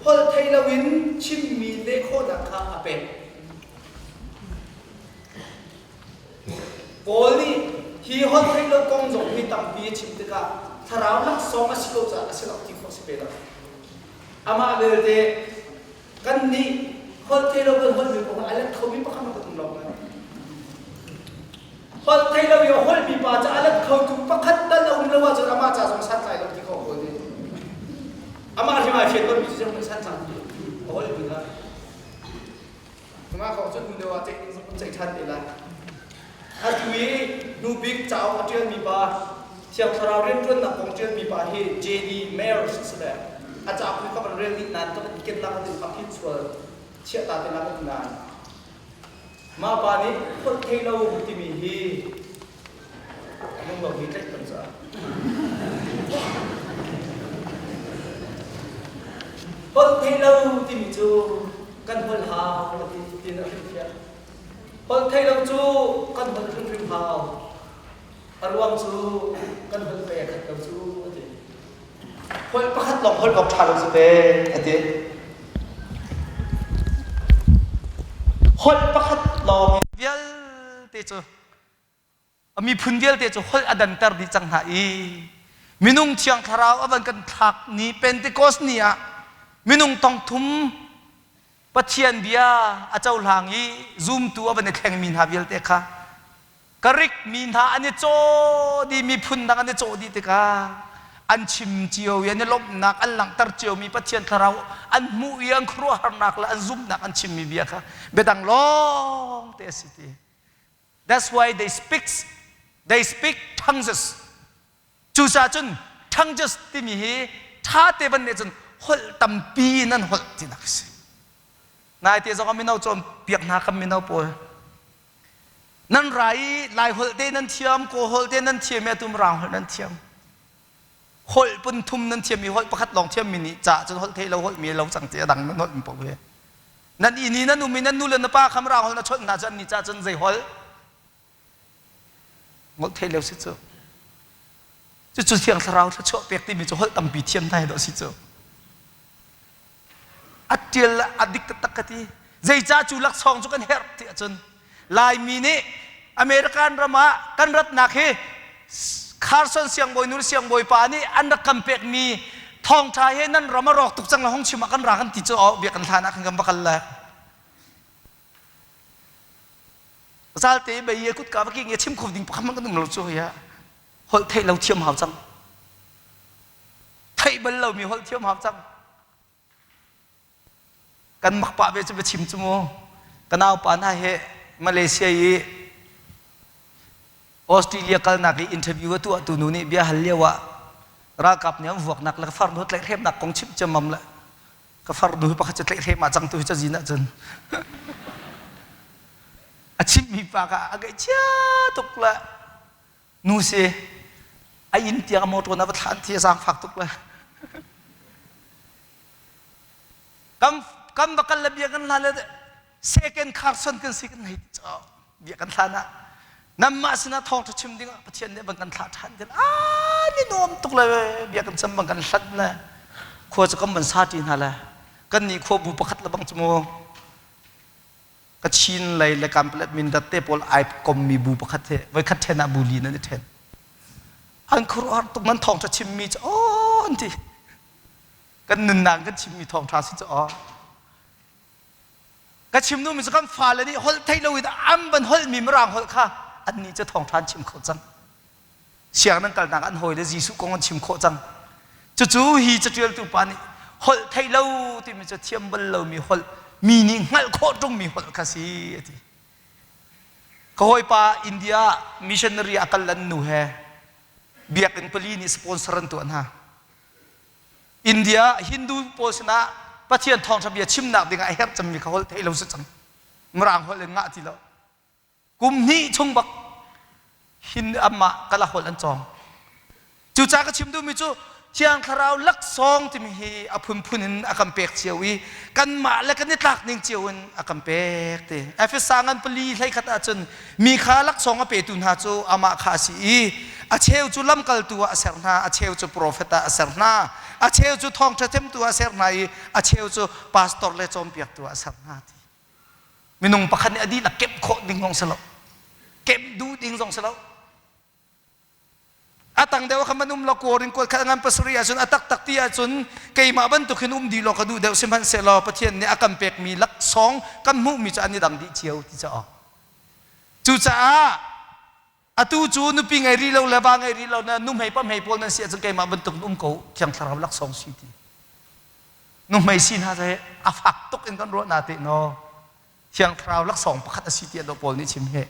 holh thei loin chimmi leh khawhnak kha a pek. Paul nih hi holh theih lo kong zong hi tampi a chim tikah thlarau laksawng a si ko caah a si lo ti khawh si ve lo. Amah belte kannih holh thei lo kan holhmi kong a let khomi pakhat kan um lo. Holh thei lo i a holhmi pa cu a let khotu pakhat tal a um lo ahcun amah ca zong santlai lo ti khawh ko ti. Amah hrim ai fian lomi cu zeihmanh santlai ti a holhmi kha. Amah kong cu hnu deuh ah ceih ding zong kan ceih ṭhan te lai. Atu i hnu bik cauk a ṭialmi pa Thiang Thlarau rianṭuannak kong ṭialmi pa hi J.D. Mayers a si le a cauk hi ka van rel dih nain ka van kennak a a phit sual chiah ta te la ka ti nain Mah pa nih holh thei lo timi hi lunglo hi tlaih kan caah. Holh thei lo timi cu kan holh hau ti tiin a hrilhfiah. Holh thei lo cu kan holh hrimhrim hau. A ruang cu kan holh pei a khat lo cu a ti. Holh pakhat lawng holh awk ṭha lo si te a ti. Holh pakhat lawng vialte cu a miphun vialte cu holh a danter dih cang hna i minung thiang thlarau a van kan thlak ni Pentecost ni ah minung thongthum Pathian bia a cohlang i zumtu a van i thlengmi hna vialte kha Karik mi hna an i caw dih miphun dang an i cawh dih tikah an chim cio i an i lawmhnak an langhter ciomi Pathian thlarau an hmuh i an khuaruahharnak le an zumhnak an chimmi bia kha biadang lawng te a si ti. That's why they speak they speak tongues. Cucaah cun tongues timi hi ṭha te van nih cun holh tampi in an holh tinak a si. Naite zong ah mino cawnpiak hna kan mino pawl Nan ra i Lai holh te nan thiam, Kawl holh te nan thiam i atu Mirang holh nan thiam. Holh pun thum nan thiam i holh pakhat lawng thiammi nih ca cun holh thei lo holh mi lo cang ti a dang nan holh mi paoh hi. Nan inn i nan um i nan nu le na pa kha Mirang holh na chawnh hna cu an nih ca cun zei holh? Holh thei lo si cu. Cucu Thiang Thlarau thluachuah pek timi cu holh tampi thiam hna hi dawh si cu. A ṭial le a dik taktak ka ti. Zeicah cu laksawng cu kan herh ti ahcun Laimi nih American ram ah kan ratnak hi Carson siangbawi nu le siangbawi pa nih an rak kan pekmi thawngṭha he nan ram a rawk tuk cang le hong chim ah kan ra kan ti cu oh biakinn hlan ah khan kan va kal le zalte bei e kutka va king e chim kho ding pakhat man kan um lo cu ya holh theih lo thiam hau cang theih bal lomi holh thiam hau cang kan mak pah ve cu biachim cu mu ka naupa hna he Malaysia i Australia kalnak i interview a tuahtu nu nih bia hal lio ah ralkap nih an vuaknak le ka farnu tlaihhremnak kong chimh ciammam le ka farnu hi pakhat cu tlaihhrem ah cangtu hi cazin ahcun a chimmi pa kha a gaihchia tuk le Nu si a inn tiang a motor na va thlan thi a zaangfak tuk le kan kan va kal le bia kan hlan le second Carson kan si kan hei ti bia kan hlan ah. Nanmah sinah thawngṭha chim dingah Pathian nih van kan thlah ṭhan tin aa ni nuam tuk le bia kan cam bang kan hlat le khua cu kan van sa ṭi hna le kan nih khua bu pakhat le bang cu mu Kachin lei le Kanpalet Mindat te pawl ai kommi bu pakhat he voikhat ṭhen ah bu li nan i ṭhen. An khuaruahhar tuk nan thawngṭha chimmi cu aw an ti. Kan nunnak kan chimmi thawngṭha si cu aw. Ka chim duhmi cu kan fale nih holh theih loin an van holhmi Mirang holh kha annih cu thawngṭha an chim kho cang. Siang nan kalnak an hawi le Jesuh kong an chim khawh cang. Cucu hi caṭialtu pa nih holh theih lo timi cu thiam bal lomi holh mi nih hngalh khawh ṭungmi holh kha si a ti. Ka hawipa India missionary a kal an nu he biakinn pali nih sponsor an tuah hna. India Hindu pawl sinah Pathian thawngṭha bia chimnak dingah a herh cemmi kha holh theih lo si cang. Mirang holh in ngah ti lo. Kum hnih chung bak hin amah kala holh an cawng. Cucaah ka chim duhmi cu Thiang Thlarau laksawng timi hi a phunphun in a kan pek cio i kanmah le kan i tlak ning cio in a kan pek ti. Efesa ngan pali hleikhat ahcun mi kha laksawng a petu hna cu amah kha a si i a cheu cu lamkaltu ah a ser hna, a cheu cu profet ah a ser hna, a cheu cu thawngṭha chimtu ah a ser hna i a cheu cu pastor le cawnpiaktu ah a ser hna ti. Minung pakhat nih a dihlak kemh khawh ding zong si lo. Kemh duh ding zong si lo. A tang deuh kha man um lo Korin kuat khat ngan pasarih ahcun a taktak ti ahcun keimah bantuk hin um dih law ka duh deuh sihmanhsehlaw Pathian nih a kan pekmi laksawng kan hmuhmi cu an i dang dih cio ti caah. Cucaah atu cu nupi ngei rih lo le va ngei rih lo na nuhmei pahmei pawl nan si ahcun keimah bantuk in um ko Thiang Thlarau laksawng si ti. Nuhmei si hna cu a fak tuk in kan ruah na te no. Thiang Thlarau laksawng pakhat a si tiah dawh Paul nih chim he.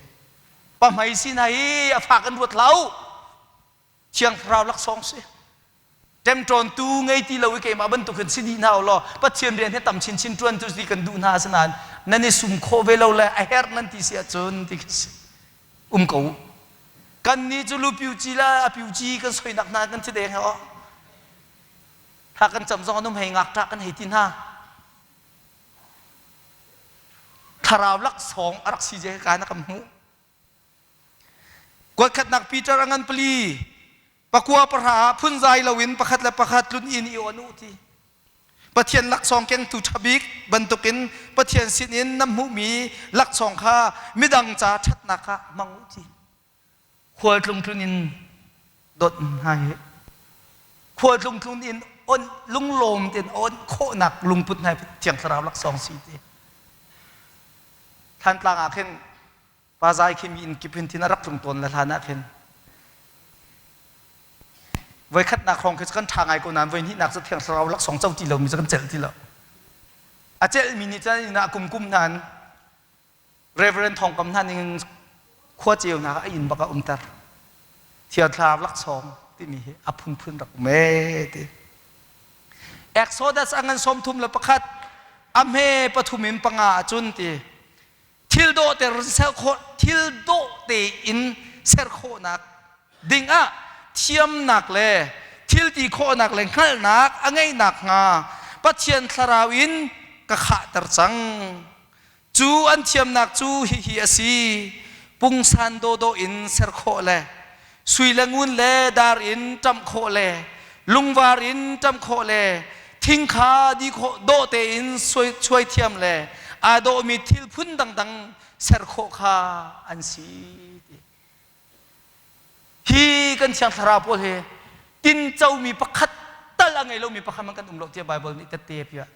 Pahmei si hna hi a fak in ruat hlah Thiang Thlarau laksawng si. Ṭemṭawntu ngei ti lo i keimah bantuk hin si dih hna u law Pathian rian hi tam chinchin ṭuan tu ti kan duh hna asinain nan i sum khawh ve lo le a herh nan ti si ahcun ti khi si. Um ko u. Kannih cu lu piu ci le a piu ci kan soinak hna kan thi deng he aw. Thla kan cam zong an um hei ngakṭah kan hei ti hna. Thlarau laksawng a rak si je ka na kan hmuh. Kuatkhatnak Peter a ngan pali pakua pahra ah phunzai loin pakhat le pakhat tlun inn i on u ti. Pathian laksawng kengtu ṭha bik bantukin Pathian sinin na hmuhmi laksawng kha midang ca ṭhatnak ah hmang u ti. Khualtlung tlun in dawt hna hi khualtlung tlun in on lunglawm tein on khawhnak lungput hna Thiang Thlarau laksawng si ti. Thantlang ah khin Pa Zai khi mi inn kip hin thin a rak tlung tawn le hlan ah khin voikhatnak hrawng khi cu kan ṭha ngai ko nain voihnihnak cu thiang thlarau laksawng co ti lomi cu kan celh ti lo. A celhmi nih cun inn ah kumkum hna in Reverend Thawng Kam hna ning khua ceu hna a inn bak a umter. Thiang thlarau laksawng timi hi a phunphun rak um ee ti. Exodus a ngan 31 a hme pathum in panga ahcun ti thil dawh ter ser khawh thil dawh tein ser khawhnak dingah thiamnak le thil ti khawhnak le hngalhnak a ngeihnak hnga Pathian thlarau in ka khahter cang. Cu an thiamnak cu hihi a si pungsan dawhdawh in ser khawh le sui le ngun le dar in ṭamh khawh le lungvar in ṭamh khawh le thing kha di khawh dawh tein suai thiam le aa dawhmi thil phun dangdang ser khawh kha an si. Hi kan thiang thlarau pawl hi tincomi pakhat tal a ngei lomi pakhat man kan um lo tiah Baibal nih tette a piah.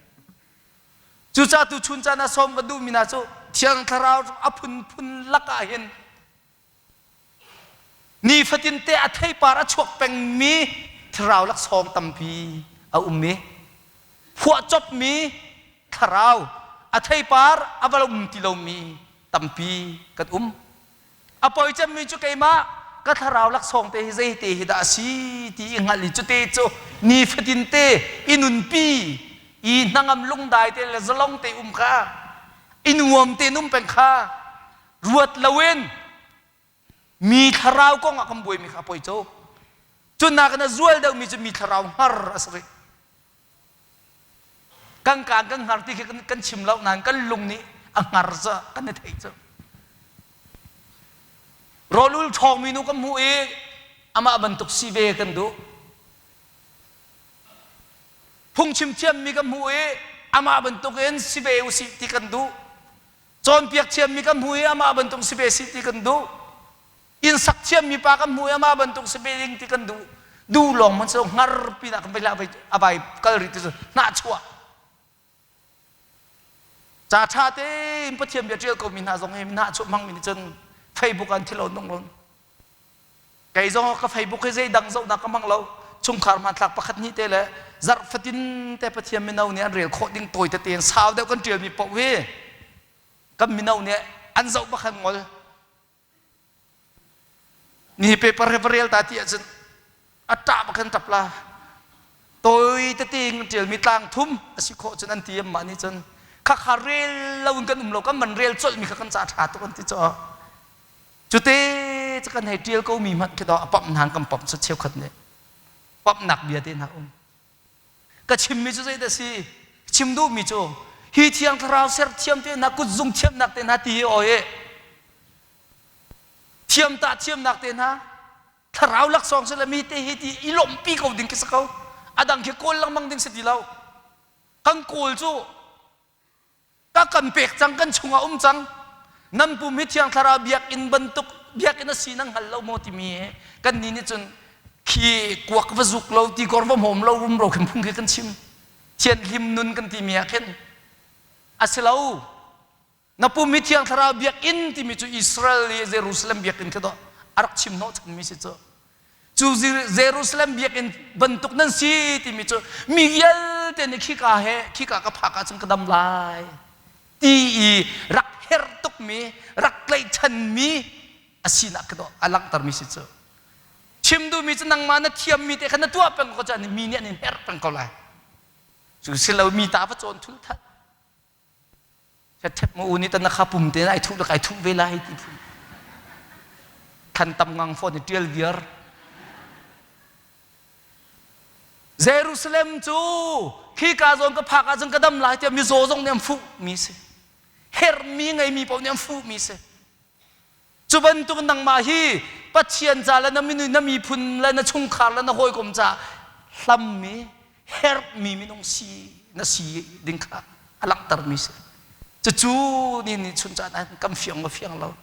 Cucaah tu chun caan ah sawm kan duhmi hna cu thiang thlarau a phunphun lakah hin Nifatin te a theipar a chuak pengmi thlarau laksawng tampi a um i phuahcopmi thlarau a theipar a va um ti lomi tampi kan um. A poi cemmi cu keimah ka thlarau laksawng te hi zei te hi dah a si ti i hngalh i cute cu nifatin te i nunpi i hnangam lungdai te le zalong te um kha i nuam te um peng kha ruat loin mi thlarau kong ah kan buaimi kha a poi cu. Cu nakin a zual deuhmi cu mi thlarau hngar a si rih. Kan kaan kan hngar ti khi kan chim lo nain kan lung nih a hngar cu kan i theih cu. Rawlul ṭhawngmi nu kan hmuh i amah bantuk si ve kan duh. Phungchim thiammi kan hmuh i amah bantukin si ve usih ti kan duh. Cawnpiak thiammi kan hmuh i amah bantuk si ve si ti kan duh. Inn sak thiammi pa kan hmuh i amah bantuk si ve ding ti kan duh. Duh lawng hmanh si lo hngar pinah kan vai a vai kal rih ti cu hnahchuah. Ca ṭha tein Pathian bia ṭial komi hna zong hi hnahchuah hmangmi nih cun Facebook ah an thil lo nung lo. Kei zong ka Facebook hi zeidang zohnak ka hmang lo. Chungkhar hmanthlak pakhat hnih te le zarh fatin te Pathian mino nih an rel khawh ding tawi tete in sau deuh kan ṭialmi paoh hi kan mino nih an zoh bak an ngol. Ni paper he va rel ta ti ahcun a ṭah bak an ṭap la. Tawi tete in ṭialmi tlang thum a si khawh cun an ti mah nih cun khakha rel lo in kan um lo kan man rel colhmi kha kan ca ṭha tuk an ti caw. Cute cu kan hei ṭial komi hmanh khi a pamh hna kan pamh cu cheukhat nih pamhnak bia te hna um. Ka chimmi cu zeidah si? Chim duhmi cu hi thiang thlarau serthiam te hna kutzung thiamnak te hna ti hi aw hi thiam tah thiamnak te hna thlarau laksawng si le mi te hi ti i lawmhpi ko ding khi si ko. A dang khi kawl lengmang ding si ti lo. Kan kawl cu ka kan pek cang kan chungah um cang nan pum hi thiang thlarau biakinn bantuk biakinn a si nan hngal lo maw timi he kan nih nih cun khi kuak va zuk lo ti kor va hmawm lo rumro khin phung khi kan chim thianhlim nun kan timi ah khin a si lo na pum hi thiang thlarau biakinn timi cu Israel i Jerusalem biakinn khi dawh a rak chim hnawh chanmi si cu Cu Jerusalem biakinn bantuk nan si timi cu mi vialte nih khika he khika ka phak ahcun ka dam lai ti i rak herh tukmi rak tlaihchanmi a sinak khi a langhtermi si cu. Chim duhmi cu nangmah na thiammi te kha na tuah peng ko cun mi nih an in herh peng ko lai. Cu si lo mi ta va cawn thul that. Ṭhep mu nih tan na kha pum te ai thuh le kai thuh ve lai ti phun. Than tam ngang fawn i ṭial viar. Jerusalem cu khika zawn ka phak ahcun ka dam lai tiah mizaw zong nih an fuh mi si. Herhmi ngeimi paoh nih an fuh mi si. Cu bantuk nangmah hi Pathian ca le na minu na miphun le na chungkhar le na hawikom ca hlammi herhmi minung si na si ding kha a langhtermi si. Cucu ni ni chun caan ah kan fiang maw fiang lo.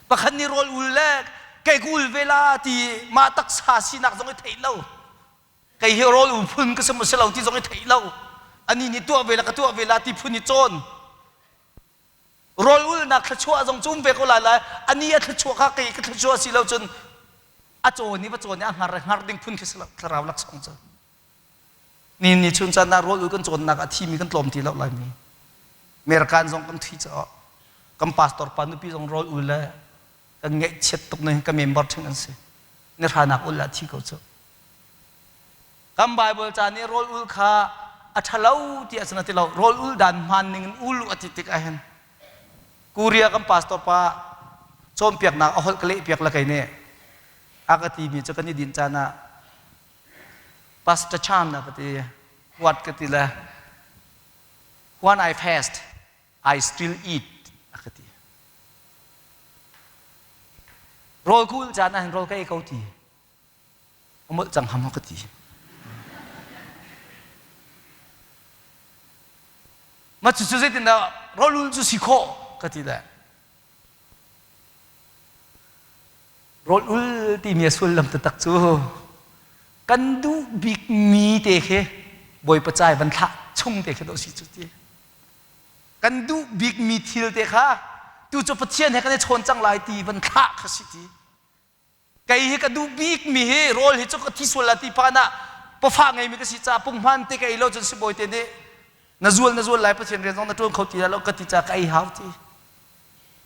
Pakhat nih rawl ul le kei ka ul ve la ti mah taksa sinak zong i theih lo. Kei hi rawl ul phun ka si maw si lo ti zong i theih lo. Ani nih tuah ve la ka tuah ve la ti phun i cawn. Rawl ulnak thluachuah zong cu um ve ko lai lai ani a thluachuah kha kei ka thluachuah si lo cun a cawn i va cawn i a hngar hngar ding phun khi si lo thlarau laksawng cu ni ni chun caan ah rawl ul kan cawnnak a thimi kan tlawm ti lo lai mi American zong kan thi caah kan pastor pa nupi zong rawl ul le kan ngaihchiat tuk ne ka member thing an si ni hranak ul la thi ko cu Kan Bible ca nih rawl ul kha a ṭhalo ti a ti lo. Rawl ul dan hmaan ning in ul a ti tik ahhin Korea kan pastor pa cawnpiaknak a holh ka lehpiak le kei nih a ka timi cu kan i dinh caan ah Pastor Chan a ka ti what ka ti le when I fast I still eat a ka ti. Rawl ka ulh caan ahhin rawl ka ei ko ti. A molh cang ham ka ti. Ma cu cu zeitindah rawlul cu si khawh ka ti le rawlul timi a sullam taktak cu kan duh bikmi te khi Bawipa cai van thlah chung te khi dawh si cu ti. Kan duh bikmi thil te kha tu cu Pathian he kan i chawn cang lai ti van thlah kha si ti. Kei hi ka duh bikmi hi rawl hi cu ka thi sual la ti phan ah pafa ngeimi ka si caah punghman te ka ei lo cun sibawi te nih na zual na zual lai Pathian rian zong na ṭuan kho ti lo ka ti caah ka ei hau ti.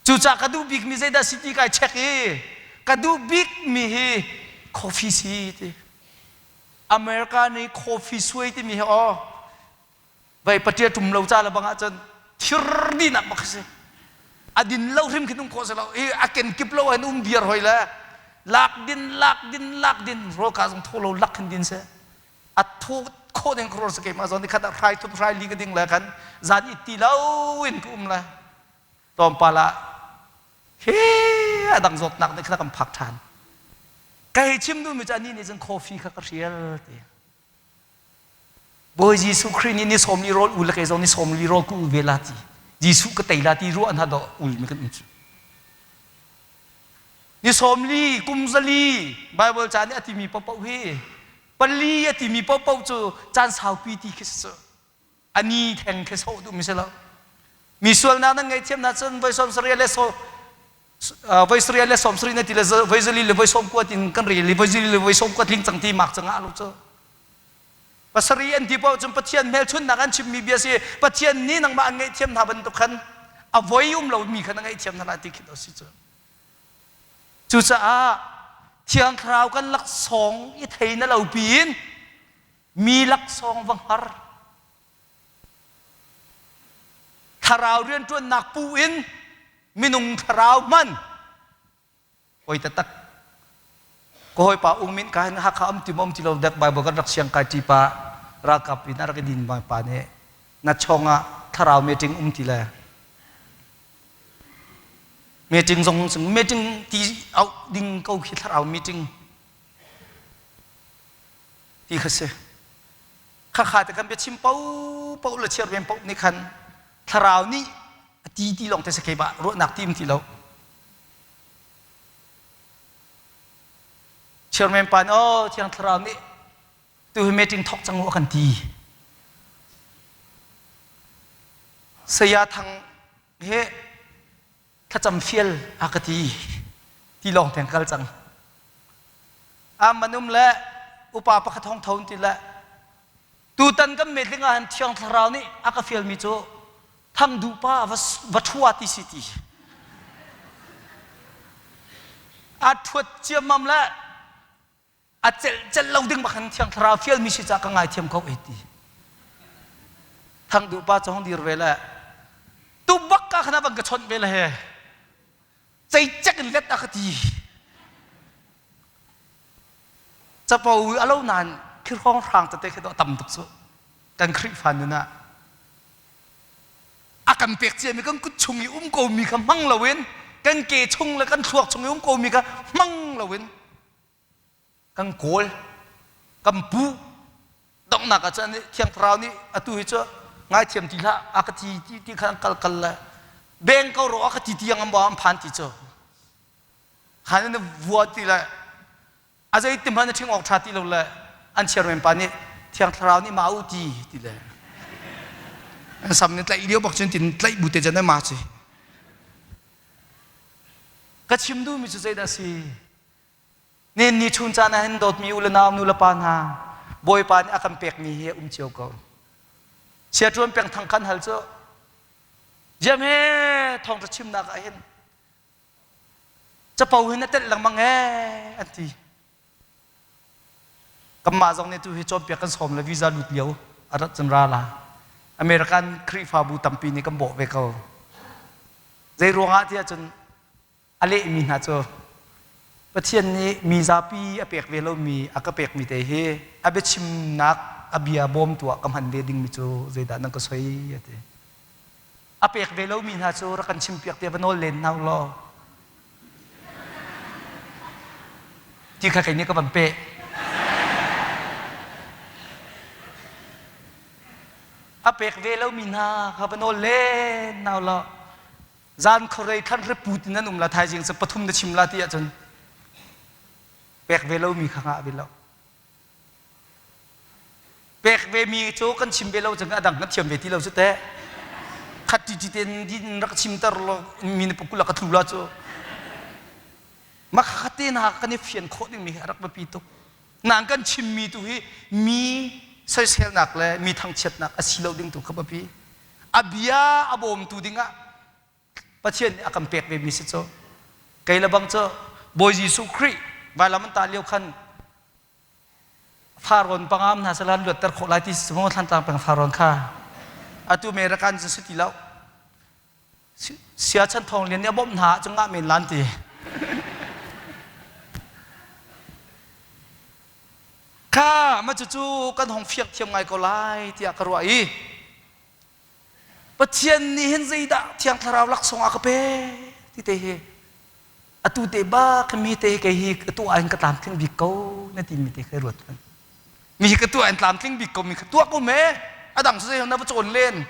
Cucaah ka duh bikmi zeidah si ti kai check i ka duh bikmi hi coffee si ti. America nih coffee suai timi hi aw Vei paṭia ṭum lo ca le bang ahcun thir dinak bak si. A din lo hrim khin um khawh si lo. I a kenkip lo hin um viar hoi le lak din lak din lak din rawlka zong thaw lo lak hin din si. A thaw khawh ding ka rawl si keimah zawn nikhat ah hrai thum hrai li ka ding le khan zan it ti lo in ka um le tlawmpal ah he A dang zawtnak nih khan a kan phak ṭhan. Ka hei chim duhmi cu anih nih cun coffee kha ka hrial ti. Bawi Jesuh Khrih nih ni sawm li rawl ul le kei zong ni sawm li rawl ka ul ve la ti. Jesuh ka tei la ti ruah hna dawh ul mi kan um cu. Ni sawm li, kum zali Bible ca nih a timi paohpaoh hi pali a timi paohpaoh cu caan saupi ti khi si cu. A ni theng khi sawh duhmi si lo. Mi sualnak nan ngaihthiam hna cun voi sawm sarih le so voi sarih le sawm sarih na ti le voi zali le voi sawm kua tin kan rel i voi zali le voi sawm kua tling cang ti mak cang ah lo cu. Pasarih an ti paoh cun Pathian hmelchunhnak an chimmi bia si. Pathian nih nangmah an ngaihthiam hna bantuk khan a voi um lomi khan a ngaihthiam hna lai ti khi si cu. Cucaah Thiang Thlarau kan laksawng i thei na lo piin mi laksawng va hngar. Thlarau rianṭuannak pu in minung thlarau hman Oi taktak. Ka hawipa Ung Min ka hin Hakha um ti maw um ti lo dek Bible kan rak siang kai ṭi pa ralkap in a rak i din ma pa nih na chong ah thlarau meeting um ti le meeting zong meeting ti auh ding ko khi thlarau meeting ti kha si. Khakha te kan biachim po po le chiar ven po nih khan thlarau nih a ti ti lawng te si kei ba ruahnak ti um ti lo. Chairman pa nih oh Thiang Thlarau nih tu hi meeting thawk cang u a kan ti. Saya Thang he thlacam fial a ka ti ti lawng teng kal cang. A manum le upa pakhat hong tho ti le tutan kan meeting ah hin Thiang Thlarau nih a ka fialmi cu Thang duh pa va, va ṭhua ti si ti. A ṭhuat ciammam le a celh celh lo ding bak hin Thiang Thlarau fialmi si cah ka ngaithiam ko ei ti. Thang duh pa cu hong dir ve le tu bak ka khan van ka chawnh ve le he ceicek in let a ka ti. Capo a lo nain khirhawng hrang tete khi tam tuk cu kan Khrihfa nun ah a kan pek ciami kan kut chung i um komi kha hmang loin kan ke chung le kan thluak chung i um komi kha hmang loin kan kawl kan puh donghnak ah cun thiang thlarau nih atu hi cu ngaithiam ti hlah a ka ti ti ti kha an kal kal le beng ko ro a ka ti tiang an an phan ti cu khan in vua ti le a zeitim hmanh na ṭhing awk ṭha ti lo le an chairman pa nih thiang thlarau nih ma u ti ti le an sam nih tlaih lio bak cun tin tlaih bu te cun ma ci ka chim duhmi cu zeidah si nen ni chun caan ah hin dawtmi u le nau nu le pa hna bawipa nih a kan pekmi hi a um cio ko sia ṭuan peng thang kan hal cu ziam he thawngṭha chimnak ah hin Capo hin a telh lengmang ee an ti. Kanmah zong nih tu hi cawnpiak kan sawm le visa lut lio a rat cun ra la. American Khrihfabu tampi nih kan bawh ve ko. Zei ruangah tiah cun a lehmi hna cu Pathian nih mi zapi a pek ve lomi a ka pekmi te hi a biachimnak a bia bawmtu ah ka hman ve dingmi cu zeidah nan ka soi a ti. A pek ve lomi hna cu rak kan chimpiak tiah va nawl len hna u law ti kha kei nih ka van peh. A pek ve lomi hna kha va nawl len hna u law zan khuarei thlan riput in nan um la thaizing cu pathum na chim la ti ahcun pek ve lomi kha ngah ve lo. Pek ve mi cu kan chim ve lo cun a dang kan thiam ve ti lo cu teh. Khat ti ti ten din rak chimter lo mi na pukul ka tlu la cu. Ma kha te na kan i fian khawh ding mi hi a rak biapi tuk. Nang kan chim mi tu hi mi soiselnak le mi thangchiatnak a si lo ding tu kha biapi. A bia a bawmtu dingah Pathian nih a kan pek ve mi si cu. Kei le bang cu Bawi Jesuh Khrih vailam an tah lio khan Farrawn pangam hna sehla an luatter khawh lai ti si maw Thlantlang peng Farrawn kha atu American cu si ti lo sia chan thawng lian nih a bawmh hna ahcun ngah men lan ti kha ma cucu kan hong fiak thiam ngai ko lai tiah ka ruah i Pathian nih hin zeidah Thiang Thlarau laksawng a ka pek ti te hi. Atu te bak mi te kei hi ka tuah in ka tlamtling bik ko na ti mi te kha ruat hmanh. Mi hi ka tuah in tlamtling bik ko mi kha tuah ko me. A dang cu zei na va cawn len.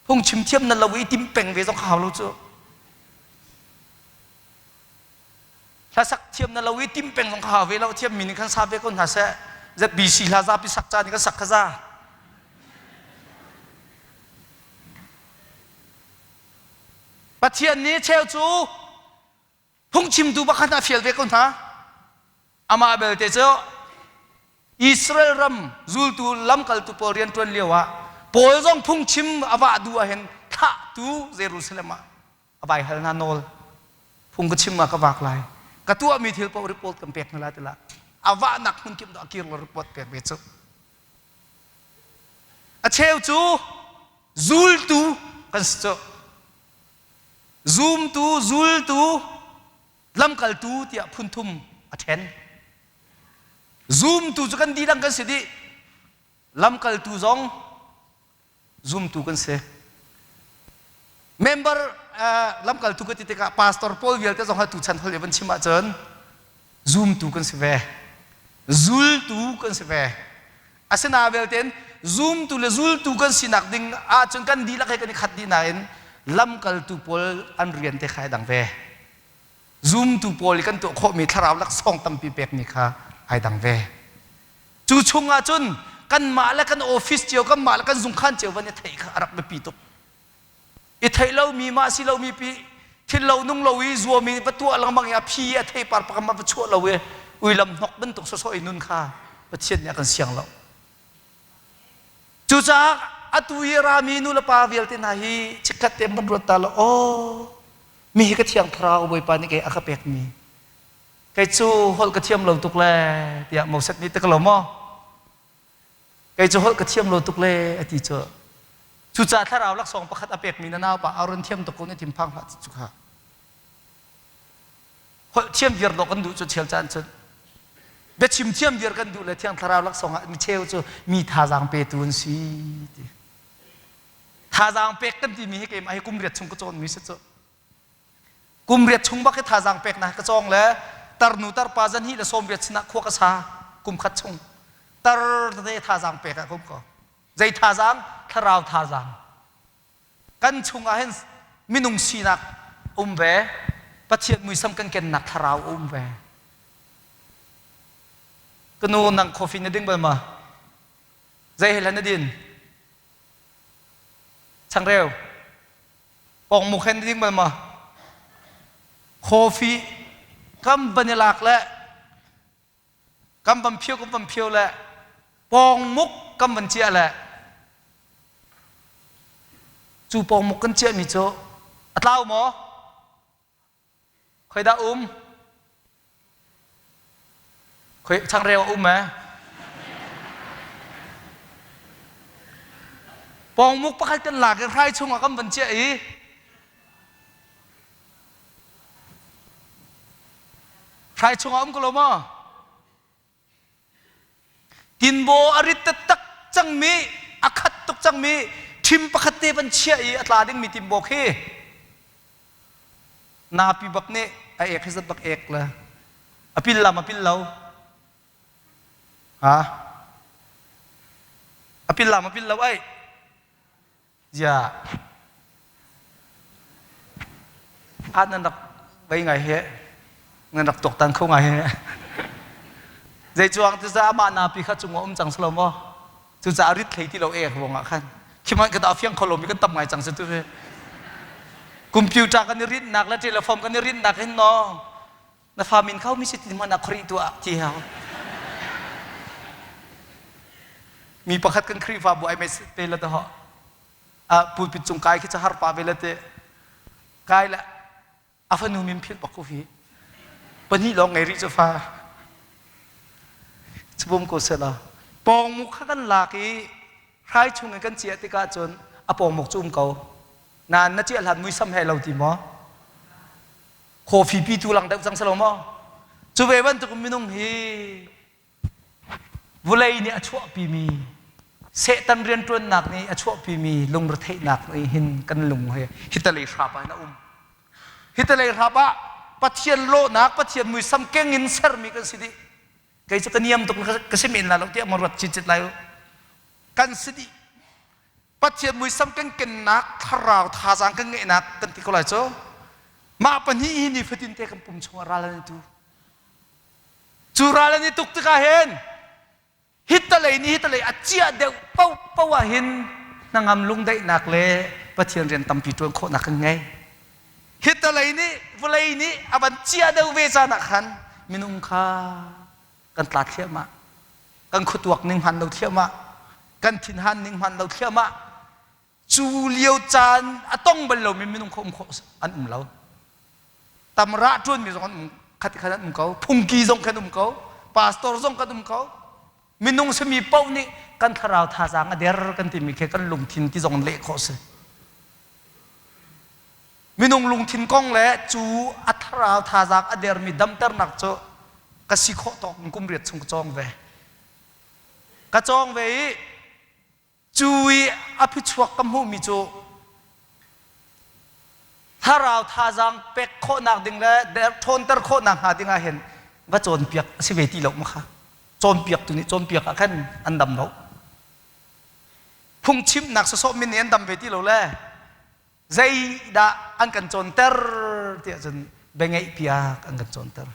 Phungchim thiam na lo i tim peng ve zong kha hau lo cu. Hlasak thiam na lo i tim peng zong kha hau ve lo thiam mi nih khan sa ve ko hna seh. ZBC hla zapi sak ca nih kan sak kha za. Pathian nih cheu cu phungchimtu pakhat a fial ve ko hna. Amah belte cu Israel ram zultu lamkaltu pawl rianṭuan lio ah Paul zong phungchim a vah duh ahhin thlahtu Jerusalem ah a vai hal hna nawl. Phung ka chim ah ka vak lai. Ka tuahmi thil paoh report kan pek hna lai tilah a vahnak hmun kip dah a kir lo report pek ve cu. A cheu cu zultu kan si cu. Zumtu, zultu, lamkaltu tiah phun thum a ṭhen. Zumtu cu kan dihlak kan si dih. Lamkaltu zong zumtu kan si. Member lamkaltu ka ti tikah pastor pawl vialte zong tu chan holh i van chim ahcun zumtu kan si ve. Zultu kan si ve. Asina vialte zumtu le zultu kan sinak ding ahcun kan dihlak he kan i khat dih nain lamkaltu pawl an rian te kha ai dang ve. Zumtu pawl i kan tuah khawhmi thlarau laksawng tampi pekmi kha ai dang ve. Cu chung ahcun kanmah le kan office cio, kanmah le kan zungkhan cio van i theih kha a rak biapi tuk. I theih lomi mah si lomi pi thil lo nung lo i zuami va tuah lengmang i a phi a theipar pakam va chuah lo i uilam hnok bantuk sawsawh i nun kha Pathian nih a kan siang lo. Cucaah atu i rami nu le pa vialte hna hi chikkhat te van ruat ta law aw mi hi ka thiang thlarau Bawipa nih kei a ka pekmi kei cu holh ka thiam lo tuk le tiah Moses nih ti ka lo maw kei cu holh ka thiam lo tuk le a ti cu cucaah thlarau laksawng pakhat a pekmi na naupa Aaron thiam tuk ko na thinphang hlah cu kha holh thiam viar dawh kan duh cu chel caan cun biachim thiam viar kan duh le thiang thlarau laksawng ah mi cheu cu mi thazaang petu an si ti thazaang pek kan timi hi keimah hi kum riat chung ka cawnmi si cu kum riat chung bak hi thazaang pek na ka cawng le tarnu tarpa zan hi le sawm riat sinah khua ka sa kum khat chung tar tete thazaang pek ah kum ko zei thazaang thlarau thazaang kan chungah hin minung sinak um ve Pathian muisam kan kennak thlarau um ve ka nu nang coffee na ding bal ma zei he hlan na din changreu pongmuk hen na ding bal ma coffee kam vanilak le Kan van phio kan van phio le pawngmuk kan van ciah le cu pawngmuk kan ciahmi cu a tlau maw? Khoi dah um? Khoi changreu a um eh? Pawngmuk pakhat kan lak i hrai chungah kan van ciah i Hrai chungah um ko lo maw? Tinbaw a rit taktak cangmi, a khat tuk cangmi ṭhim pakhat te van chiah i a tla dingmi tinbaw khi napi bak nih a ek hi zat bak ek le a pil lam a pil lo. Ha? A pil lam a pil lo ai. Ziah ah nan rak vei ngai he nan rak tuaktan kho ngai he zei cuang ti za amah napi kha cung um cang slo maw cucaah rit thlei ti lo ek ruang ah khan khimah ka da fiang kho lomi kan tam ngai cang si tu he computer kan i rinnak le telephone kan i rinnak hin no na fa min kho mi si ti hmanh ah khori tu ah ti hau mi pakhat kan Khrihfabu ai mei pe la to a pulpit cung kai khi cha har pa ve la te kai la a fanu min philh bak ko hi pahnih lawng ngei rih cu fa chubum ko sela pawngmuk kha kan lak i hrai chung in kan chiah tikah cun a pawngmuk cu um ko nain na chiah hlan muisam he lo ti maw Coffee pitu lang deuh cang si lo maw? Cu ve bantuk minung hi vulei nih a chuahpimi Satan rianṭuannak nih a chuahpimi lungretheihnak nih hin kan lung hi hitalei hrap ah hin a um. Hitalei hrap ah Pathian lawhnak, Pathian muisam keng in sermi kan si dih. Kei cu ka niam tuk ka si men la lo tiah ma ruat cicit lai u. Kan si dih. Pathian muisam kan kennak thlarau thazaang kan ngeihnak kan ti ko lai cu. Mah pahnih hi nifatin te kan pum chungah ral an i tu. Cu ral an i tuk tikah hin hitalei nih hitalei a ciah deuh paohpaoh ah hin hnangam lungdaihnak le Pathian rian tampi ṭuan khawhnak kan ngei. Hitalei nih vawlei nih a van ciah deuh ve caan ah khan minung kha kan tla thliahmah. Kan khuatuak ning hman lo thliahmah. Kan thinhan ning hman lo thliahmah. Cu lio caan a tong bal lomi minung kha um khawh an um lo. Tamrah ṭuanmi zong an um khat khan an um ko. Phungki zong kan um ko. Pastor zong kan um ko. Minung simi paoh nih kan thlarau thazaang a der kan timi khi kan lungthin ti zong leh khawh si. Minung lungthin kong le cu a thlarau thazaang a dermi damternak cu ka si khawh tawk in kum riat chung ka cawng ve. Ka cawng ve i Cu i a phichuak ka hmuhmi cu thlarau thazaang pek khawhnak ding le ṭhawnter khawhnak hnga ding ah hin va cawnpiak a si ve ti lo ma kha. Cawnpiaktu nih cawnpiak ah khan an dam lo. Phungchimnak sawsawh min nih an dam ve ti lo le zeidah an kan cawnter tiah cun biangeihpiak an kan cawnter.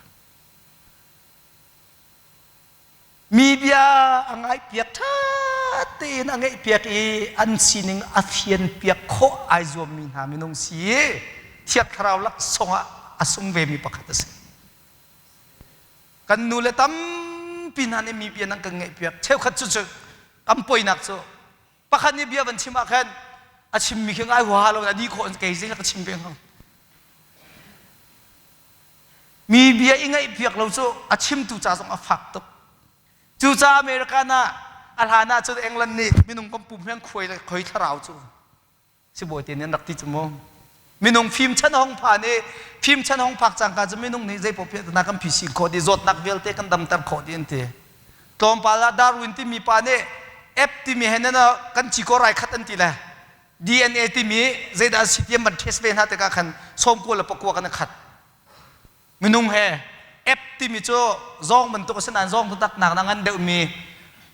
Mi bia a ngaihpiak ṭha tein a ngaihpiak i an sining a fianpiak khawh ai zuammi hna minung si i Thiang Thlarau laksawng ah a sung vemi pakhat a si. Kan nu le tampi hna nih mi bia nan kan ngaihpiak. Cheukhat cu cu kan poinak cu pakhat nih bia van chim ah khan a chimmi khi ngai huaha lo a dih khawh kei zei ka chim ve hnga. Mi bia i ngaihpiak lo cu a chimtu ca zong a fak tuk. Cucaah American ah a hlan ah cun England nih minung kan pum hi an khuai le khoi thlarau cu sibawi te nih an rak ti cu mu. Minung fim chan hong phan i fim chan hong phak cangka cu minung nih zei paoh na kan phisin khawh dih zawtnak vialte kan damter khawh dih an ti. Tlawmpal ah Darwin timi pa nih app timi he nan kan cikor ai khat an ti le DNA timi zeidah a si ti an van test ve hna tikah khan sawmkua le pakua kan i khat. Minung he app timi cu zawng bantuk a si nain zawng taktak nak na ngan deuhmi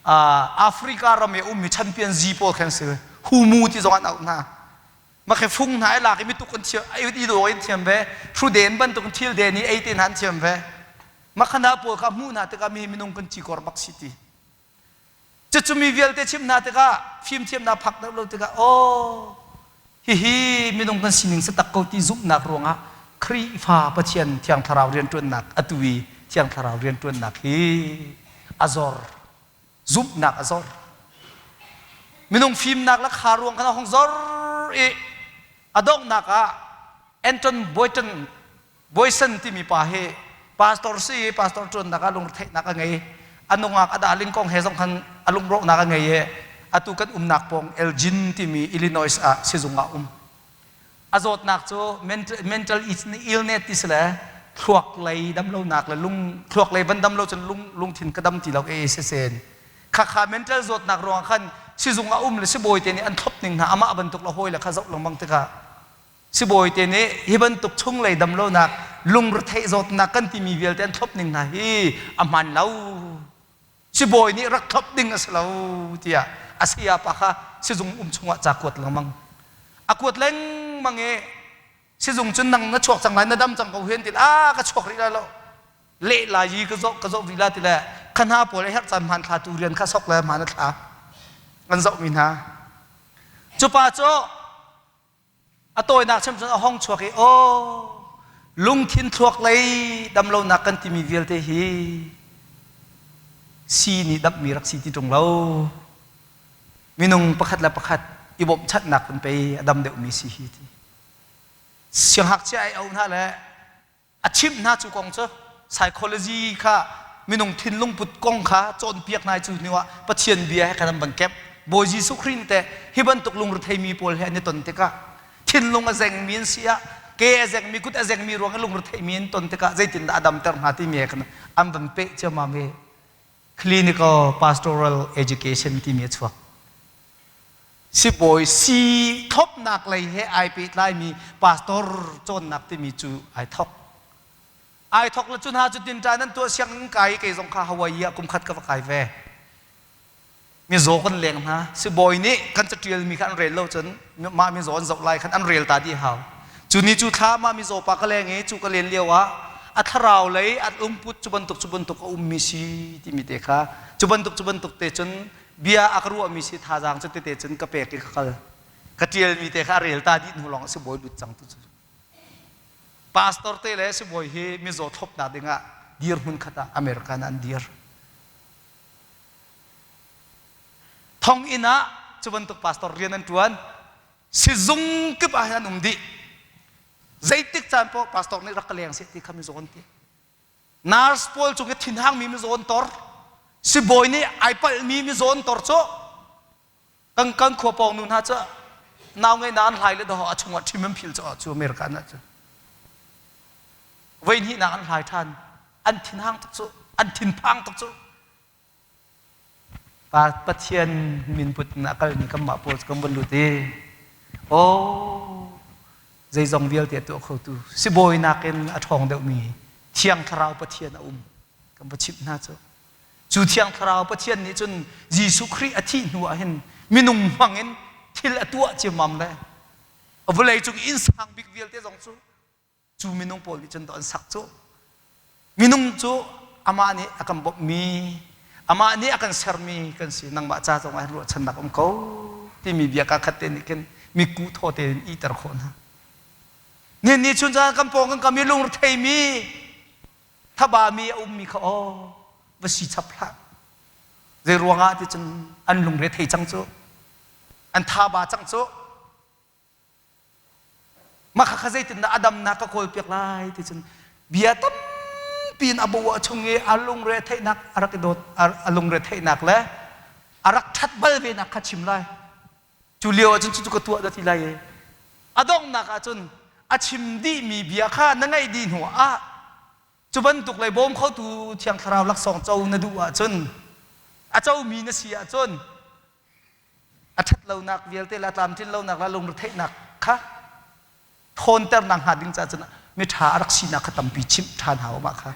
Africa ram i a ummi champion pawl khan si. Humu ti zong an auh hna. Makhe fung hna i lak i mituk an thiam i daw in thiam ve. Hruden bantuk in thil den i ei te hna an thiam ve. Makhana pawl kha hmuh hna tikah mi minung kan cikor bak si ti. Cucu mi vialte chimh hna tikah fimthiamnak phak deuh lo tikah aw hihi minung kan sining si tak ko ti zumhnak ruangah Khrihfa Pathian Thiang Thlarau rianṭuannak atu i Thiang Thlarau rianṭuannak hi a zor zumhnak a zor minung fimnak le kha ruang khan a hung zor i a donghnak ah Anton Boyton Boyson timi pa hi pastor si i pastor ṭuannak ah lungretheihnak a ngei. A nungak a darling kong he zong khan a lungrawhnak a ngei i atu kan umnak pawng Elgin timi Illinois ah sizung ah um. A zawtnak cu mental illness ti si le thluak lei damlonak le lung thluak lei van dam lo cun lung lungthin ka dam ti lo e sesen. Khakha mental zawtnak ruangah khan sizung ah um le sibawi te nih an thlop ning hna amah bantuk le hawi le kha zoh lengmang tikah Sibawi te nih hi bantuk chunglei damlonak lungretheih zawtnak kan timi vialte an thlop ning hna hi a hmaan lo. Sibawi nih rak thlop ding a si lo tiah a sayapa kha sizung um chungah ca kuat lengmang. A kuat lengmang i sizung cun nang na chuak cang lai na dam cang ko hen ti a ka chuak rih lai lo. Leh lai i ka zoh ka zoh rih la ti le kha hna pawl a herh caan hmaan thla tu rian kha sok le hmaan a thla an zohmi hna. Cu pa cu A tawinak chim cun a hong chuak i aw lungthin thluak lei damlonak kan timi vialte hi si nih damhmi rak si ti ṭung lo. Minung pakhat le pakhat i bawmhchanhnak kan pei a dam deuhmi si hi ti. Sianghngakchia ai auh hna le A chimh hna cu kong cu psychology kha minung thinlung put kong kha cawnpiak hna cu hnu ah Pathian bia he khan an van kep. Bawi Jesuh Khrih nih teh hi bantuk lungretheimi pawl he an i ton tikah thinlung a zengmi an si ah ke a zengmi kut a zengmi ruang i lungretheimi an ton tikah zeitindah a damter hna timi he khan an van peh ciammam i clinical pastoral education timi a chuak. Sibawi sii thlopnak lei he ai pehtlaimi pastor cawnnak timi cu ai thok. Ai thok le cu hna cu tinṭan an tuah sianginn kai i kei zong kha Hawaii ah kum khat ka va kai ve. Mizaw kan leng hna. Sibawi nih kan caṭialmi kha an rel lo cun mah mizaw an zoh lai khan an rel ta dih hau. Cu ni cu thla mah mizaw pa ka leng i cu ka len lio ah a thlarau lei a lungput cu bantuk cu bantuk a ummi si timi te kha cu bantuk cu bantuk te cun bia a ka ruahmi si thazaang cu tete cun ka pek i ka kal. Ka ṭialmi te kha a rel ta dih hnu lawng sibawi lut cang tu cu. Pastor te le sibawi hi mizaw thlopnak dingah dirhmun khat ah American ah an dir. Thonginn ah cu bantuk pastor rian an ṭuan. Sizung kip ah hin an um dih. Zeitik caan paoh pastor nih rak ka leng seh ti kha mizaw an ti. Nurse pawl cung i thinhangmi mizaw an tor. Sibawi nih ai palhmi mizaw an tor cu kan kan khua pawng nu hna cu nau ngeihnak an hlai le dawh a chungah ṭhim an phil cu cu American ah cun voi hnihnak an hlai ṭhan an thinhang tuk cu an thinphang tuk cu Pa Pathian min put in a kalmi kanmah pawl cu kan vun lut i aw zeizong vialte a tuah khotu sibawi nakin a ṭhawng deuhmi Thiang Thlarau Pathian a um kan va chimh hna cu Cu Thiang Thlarau Pathian nih cun Jesuh Khrih a thih hnu ah hin minung hmang in thil a tuah ciammam le vawlei cung inn sang bik vialte zong cu cu minung pawl nih cun an sak cu. Minung cu amah nih a kan bawmhmi, amah nih a kan sermi kan si. Nangmah ca zong ah ruahchannak um ko timi bia kaa khat te nih khin miku thaw tein iter khawh hna. Nihin ni chun caan kan pawng kan kam i lungretheimi thabami a ummi kha aw va si chap hlah zei ruangah ti cun an lungre thei cang cu an thaba cang cu mah kha kha zeitindah a damnak ka kawl piak lai ti cun bia tampi in a bo a chung i a lungre theihnak a rak i dawt a lungre theihnak le a rak ṭhat bal ve nak kha chim lai Cu lio ahcun cucu ka tuah dah ti lai i a donghnak ahcun a chim dihmi bia kha na ngaih dih hnu ah cu bantuk lei bawm khotu Thiang Thlarau laksawng co na duh ahcun a comi na si ahcun a ṭhat lonak vialte le a tlamtlin lonak le lungretheihnak kha ṭhawnternak hnga ding caah cun miṭha a rak sinak kha tampi chimh ṭhan hau mah kha.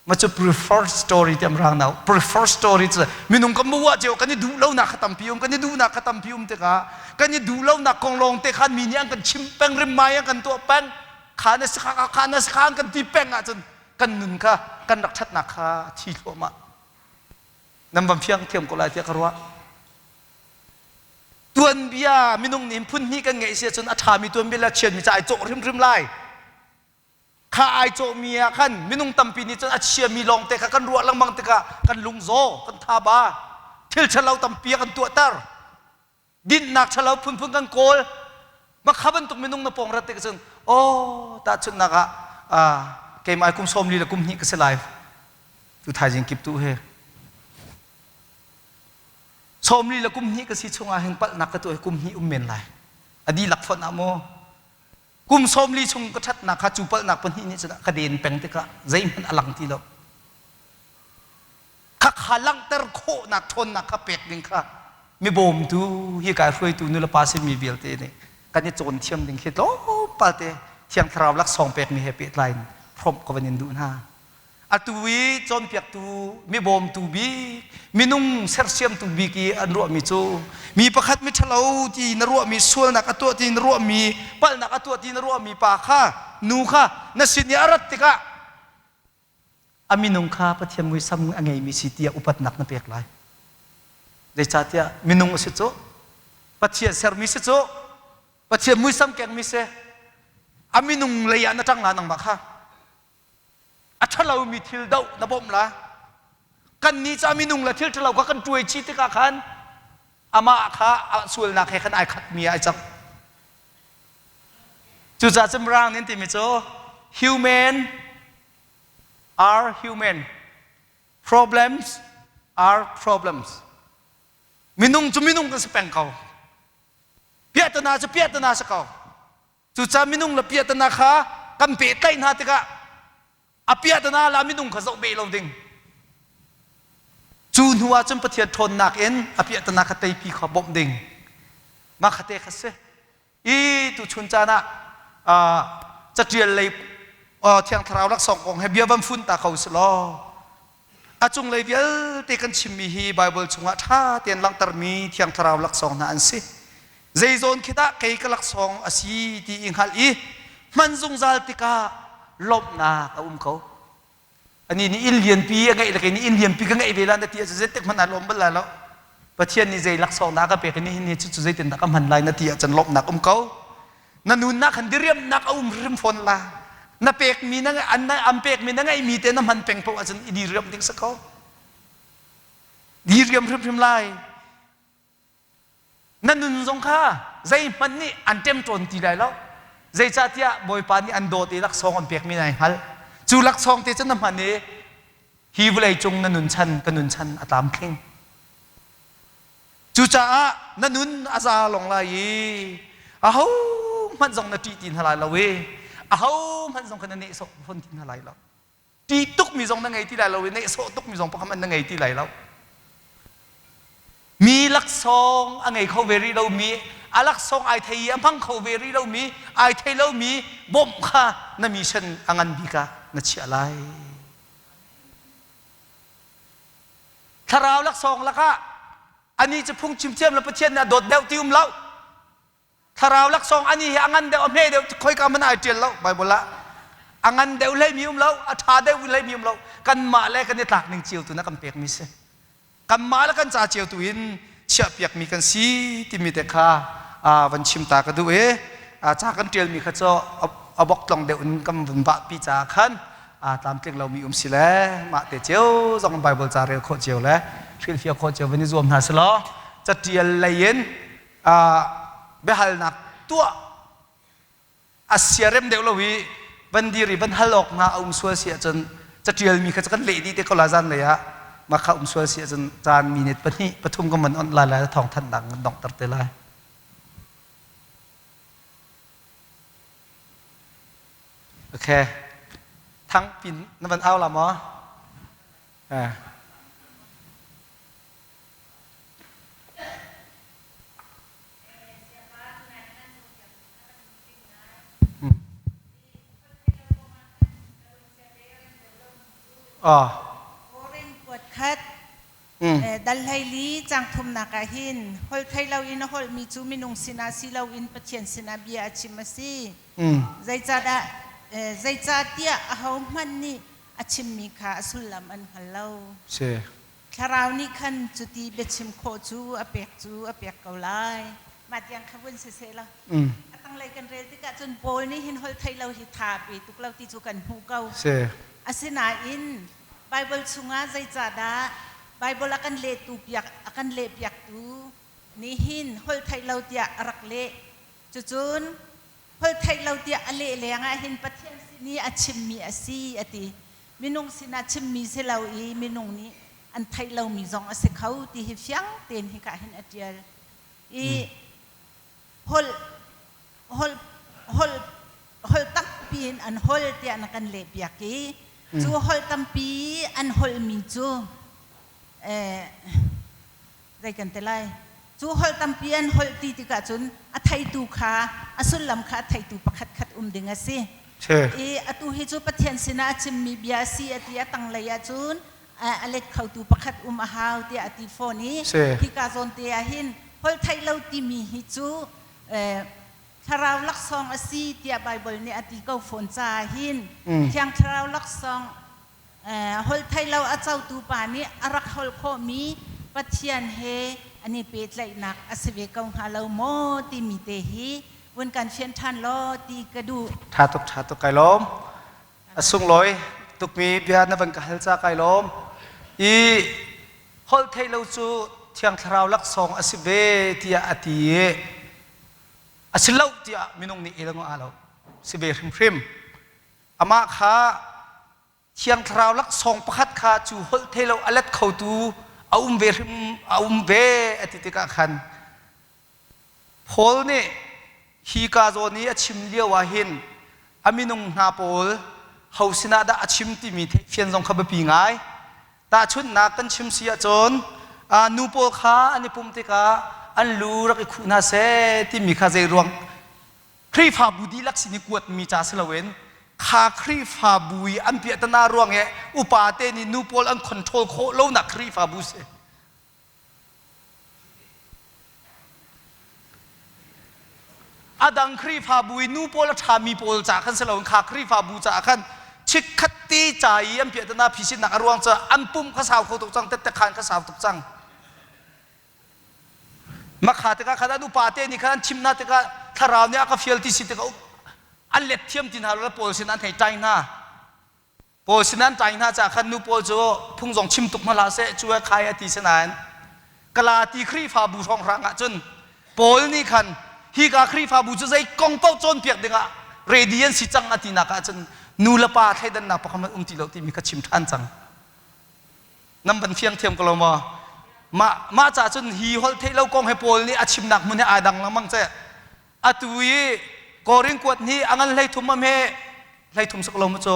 Ma cu prefer story ti am rang nau prefer story cu minung kan muah cio kan i duh lonak kha tampi um kan i duhnak kha tampi um tikah kan i duh lonak kong lawng te khan mi nih an kan chim peng rim mai an kan tuah peng kha na si kha kha na si kha an kan ti peng ahcun kan nun kha kan rak ṭhatnak kha a thi thluahmah nan van fiang thiam ko lai tiah ka ruah tuanbia minung nih phun hnih kan ngeih si ahcun a ṭhami tuanbia le a chiatmi ca ai cawh hrimhrim lai Kha ai cawhmi ah khan minung tampi nih cun a chiami lawngte kha kan ruah lengmang tikah kan lungzaw, kan thaba, thil ṭhalo tampi a kan tuahter. Dinhnak ṭhalo phunphun kan kawl. Mah kha bantuk minung na pawng rat tik cun, oh, tahchunhnak ah, ah keimah kum 40 le kum hnih ka si lai. Tu thaizing kip tu he. 40 le kum hnih ka si chungah hin palhnak ka tuah hi kum hnih um men lai. A dihlak fonh ah maw Kum 40 chung ka ṭhatnak kha cu palhnak pahnih nih cun ka den peng tikah zeihmanh a lang ti lo. Khakha langhter khawhnak ṭhawnnak kha pek ding kha mibawmtu hi kai hruaitu nulepa simi vialte nih kan i cawn thiam ding khi tlawmpal te Thiang Thlarau laksawng pekmi he pehtlai in hrawmh ka van in duh hna. Atu i cawnpiaktu mibawmtu bik minung sersiamtu bik i an ruahmi cu mi pakhat miṭhalo ti na ruahmi sualnak a tuah ti na ruahmi palhnak a tuah ti na ruahmi pa kha nu kha na sin i a rat tikah a minung kha Pathian muisam a ngeimi si tiah upatnak na pek lai. Zeicahtiah minung a si cu Pathian sermi si cu Pathian muisam kengmi si a minung lei ah na ṭang la nangmah kha A ṭhalomi thil doh na bawmh la. Kannih cu a minung le thil ṭhalo kha kan ṭuai chih tikah khan amah kha a sualnak he khan ai khatmi ah ai cang. Cucaah cun Mirang nih an timi cu human are human, problems are problems. Minung cu minung kan si peng ko. Piahtana cu piahtana si ko. Cucaah minung le piahtana kha kan pehtlaih hna tikah a piahtana le a minung kha zoh beh lo ding. Cu hnu ah cun Pathian ṭhawnnak in a piahtana kha teipi kha bawmh ding. Mah kha te kha si. I tuchun caan ah caṭial lei Thiang Thlarau laksawng kong he bia van fun ta ko si law a cunglei vialte kan chimmi hi Baibal chungah ṭha tein langhtermi Thiang Thlarau laksawng hna an si. Zei zawn khi dah kei ka laksawng a si ti i hngalh i hman zungzal tikah lawmhnak a um ko. Ani nih inn lianpi a ngeih le kei nih inn lianpi ka ngeih ve la na ti ahcun zeitik hmanh ah lawm bal lai lo. Pathian nih zei laksawng dah a ka pek i nihin ni cucu zeitindah ka hman lai na ti ahcun lawmhnak um ko. Na nunnak khan diriamnak a um hrim fawn la. Na pekmi na an an pekmi na ngeihmi te na hman peng paoh ahcun i diriam ding si ko. Diriam hrimhrim lai. Na nun zong kha zeihmanh nih an ṭemṭawn ti lai lo. Zeicahtiah Bawipa nih an dawt i laksawng an pekmi nai hngalh. Cu laksawng te cu na hman i hi vawlei cung na nun chan ka nun chan a tlamtling. Cucaah na nun a za long lai i ahohmanh zong na ṭih ti hna lai lo i ahohmanh zong kha na nehsawh fawn ti hna lai lo. Ṭih tukmi zong na ngei ti lai lo i nehsawh tukmi zong pakhat hmanh na ngei ti lai lo. Mi laksawng a ngei kho ve rih lomi, a laksawng ai thei i a hmang kho ve rih lomi, ai thei lomi bawmh kha na mission a ngan bik ah na chiah lai. Thlarau laksawng lakah anih cu phungchim thiam le Pathian nih a dawt deuh ti um lo. Thlarau laksawng ani hi a ngan deuh a hme deuh khoika hmanh ai ṭial lo Bible ah. A ngan deuh hleimi um lo, a ṭha deuh hleimi um lo. Kanmah le kan i tlak ning cio tu na kan pekmi si. Kanmah le kan ca cio tu in chiahpiakmi kan si timi te kha van chim ta ka duh i ca kan ṭialmi kha cu a bok tlong deuh in kan vun vahpi caah khan tlamtling lomi um si le mah te cio zong Bible ca rel khawh cio le hrilhfiah khawh cio van i zuam hna si law caṭial lei in biahalnak tuah a siarem deuh lo i van dir i van hal awk hna a um sual si ahcun caṭialmi kha kan leh dih te ko la zan lei ah mah kha um sual si ahcun caan minute pahnih pathum kan van onh lai lai thawng thanhnak kan donghter te lai. Okay. Thang pin na van au la maw? Eh. Korin kuat khat dal hleili cang thumnak ah hin holh thei loin a holhmi cu minung sinah si loin Pathian sinah bia a chim a si. Zeicahdah zeicahtiah ahohmanh nih a chimmi kha a sullam an hngal lo. Si. Thlarau nih khan cuti biachim khawh cu a pek cu a pek ko lai. Mah tiang kha vun si seh law. A tanglei kan rel tikah cun Paul nih hin holh theih lo hi tha a pe tuk lo ti cu kan hmuh ko. Si. Asinain Baibal chungah zeicahdah Baibal a kan lehtu piak a kan lehpiaktu nih hin holh theih lo tiah a rak leh. Cucun holh theih lo tiah a leh lengah hin Pathian sin i a chimmi a si a ti. Minung sinah chimmi si lo i minung nih an theih lomi zong a si kho ti hi fiang tein hika hin a ṭial. I holh holh holh holh tampi in an holh tiah na kan lehpiak i cu holh tampi an holhmi cu eh, zei kan ti lai cu holh tampi an holh ti tikah cun a theitu kha a sullam kha a theitu pakhat khat um ding a si i atu hi cu Pathian sinah a chimmi bia a si a ti a tanglei ah cun a let khotu pakhat um a hau tiah a ti fawn i hika zawn te ah hin holh theih lo timi hi cu thlarau laksawng a si tiah Baibal nih a ti ko fawn caah hin Thiang Thlarau laksawng Holh theih lo a cotu pa nih a rak holh khawhmi Pathian he an i pehtlaihnak a si ve ko hnga lo maw timi te hi vun kan fian ṭhan law ti ka duh. Ṭha tuk, ṭha tuk, kai lawm. A sunglawi tukmi bia na van ka hal ca kai lawm. I holh theih lo cu Thiang Thlarau laksawng a si ve tiah a ti i a si lo tiah minung nih el a lo. Si ve hrimhrim. Amah kha Thiang Thlarau laksawng pakhat kha cu holh thei lo a let khotu a um ve hrim a um ve a ti tikah khan Paul nih hi ka zawn i a chim lio ah hin a minung hna pawl ho sinah dah a chim timi theihfian zong kha biapi ngai. Tahchunhnak kan chim si ahcun nu pawl kha an i pumh tikah an lu rak i khuh hna seh timi kha zei ruang Khrihfabu dihlak sin i kuatmi ca si loin kha Khrihfabu i an piahtana ruang i upa te nih nu pawl an control khawh lonak Khrihfabu si. A dang Khrihfabu i nu pawl a ṭhami pawl ca khan si loin kha Khrihfabu caah khan chikkhat te ca i an piahtana phisinnak a ruang cu an pumh kha sau kho tuk cang, tette khaan kha sau tuk cang. Makha tikah khan an upa te nih khan an chimh hna tikah thlarau nih a ka fial ti si tikah an let thiam ti hna lo le Paul sin an hei ṭai hna. Paul sin an ṭai hna caah khan nu pawl cu phung zong chim tuk hna hlah seh cu khai a ti si nain Galati Khrihfabu hrawnghrang ah cun Paul nih khan hika Khrihfabu cu zei kong paoh cawnpiak dingah ready an si cang a tinak ah cun nu le pa thleidannak pakhat um ti lo timi kha chim ṭhan cang. Nan van fiang thiam ko lo maw? Mah mah ca cun hi holh theih lo kong he Paul nih a chimnak hmun he aa dang lengmang ce. Atu i Korin kuat nih a ngan 13 am he 13 sak lo mu cu.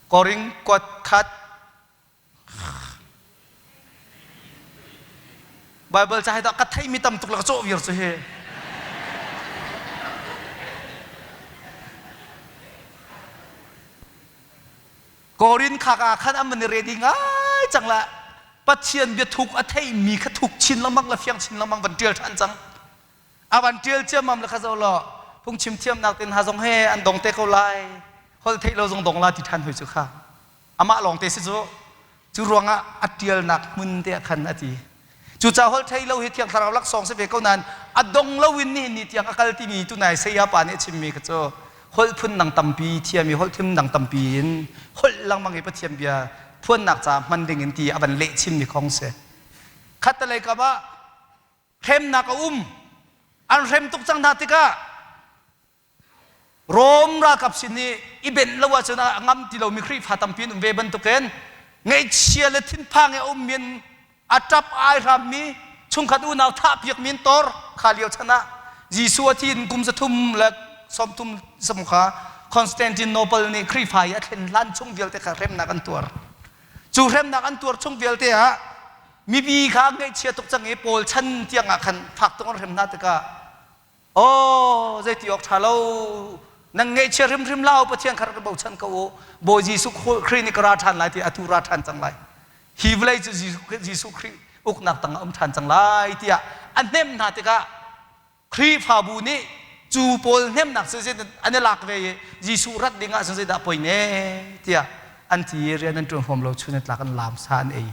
Korin kuat khat Bible ca hi dah ka theihmi tam tuk le ka cawh viar cu hi. Korin khak ah khan an van i ready ngai cang la Pathian biathuk a theihmi kha thuk chin lengmang le fiang chin lengmang van ṭial ṭhan cang. A van ṭial ciammam le kha zo law phungchim thiamnak tin ha zong he an dong te ko lai. Holh theih lo zong dong la ti ṭhan hoi cu kha. Amah lawng te si cu. Cu ruangah a ṭialnak hmun te ah khan a ti. Cucaah holh thei lo hi Thiang Thlarau laksawng si ve ko nain a dong loin nihin ni tiang a kal timi tunai saya pa nih a chimmi kha cu holh phun dang tampi thiam i holh phun dang tampi in holh lengmang i Pathian bia phuannak ca hman ding in ti a van leh chinmi khong si. Khattelei kam ah hremnak a um. An hrem tuk cang hna tikah Rom ralkap sin i i benh lo ahcun a ngam ti lomi Khrihfa tampi an um ve bantukin ngaihchia le thinphang i a ummi an a ṭap ai hrammi chungkhat unau thahpiakmi an tor kha lio chan ah Jesuh a thi in kum 330 sam kha Constantinople nih Khrihfa i a thlen hlan chung vialte kha hremnak an tuar. Cu hremnak an tuar chung vialte ah mipi kha ngaihchia tuk cang i Paul chan tiang ah khan fak tuk an hrem hna tikah Aw, zeiti awk ṭha lo. Nan ngaihchia hrimhrim hlah u, Pathian kha rak bochan ko u. Bawi Jesuh Khrih nih ka ra ṭhan lai ti atu ra ṭhan cang lai. Hi vawlei cu Jesuh Khrih uknak tangah um ṭhan cang lai tiah a hnemh hna tikah Khrihfabu nih cu pawl hnemnak cu an i lak ve i Jesuh rat ding ah cun zeidah poi ne tiah an ti i rian an ṭuan huam lo chun an tlak an laam sa an ei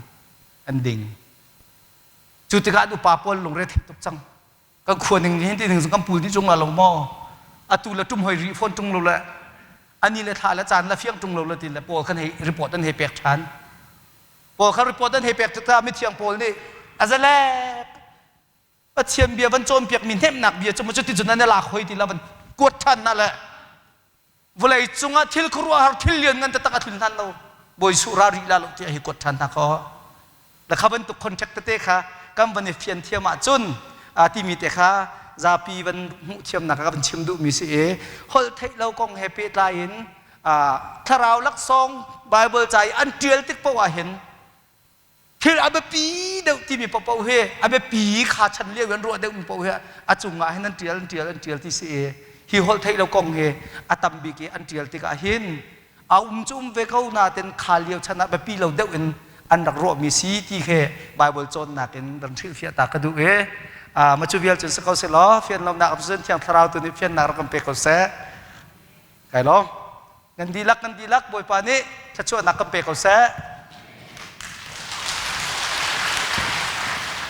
an ding. Cu tikah an upa pawl lungre thei tuk cang. Kan khua ning hin ti ning kan pul dih cung la lo maw? Atu le tum hoi rih fawn tung lo le ani le thla le caan le fiang tung lo le ti le pawl khan hei report an hei pek ṭhan. Pawl khan report an hei pek tikah mithiang pawl nih azale Pathian bia van cawnpiak mi hnemhnak bia cu maw cuti cun an i lak hoi ti la van kuat ṭhan na le Vawlei cungah thil khuaruahhar thil lianngan taktak a tlun hlan lo Bawi Jesuh ra rih la lo tiah hi kuat ṭhan hna kaw na kha bantuk contract tete kha kan van i fian thiam ahcun timi te kha zapi van hmuh thiamnak ka van chim duhmi si i holh theih lo kong he pehtlai in thlarau laksawng Bible ca i an ṭial tik paoh ah hin Thil a biapi deuh timi paohpaoh hi a biapi kha chan lio in ruah deuhmi paoh hi a cungah hin an ṭial an ṭial an ṭial ti si i hi holh theih lo kong hi a tam bik i an ṭial tikah hin a um cu um ve ko nain kha lio chan ah biapi lo deuh in an rak ruahmi si ti khi Bible cawnnak in ran hrilhfiah ta ka duh i ma cu vial cun si ko seh law fian lonak um cun Thiang Thlarau tu nih fiannak rak kan pe ko seh. Kai lawm. Nan dihlak nan dihlak Bawipa nih thluachuahnak kan pe ko seh.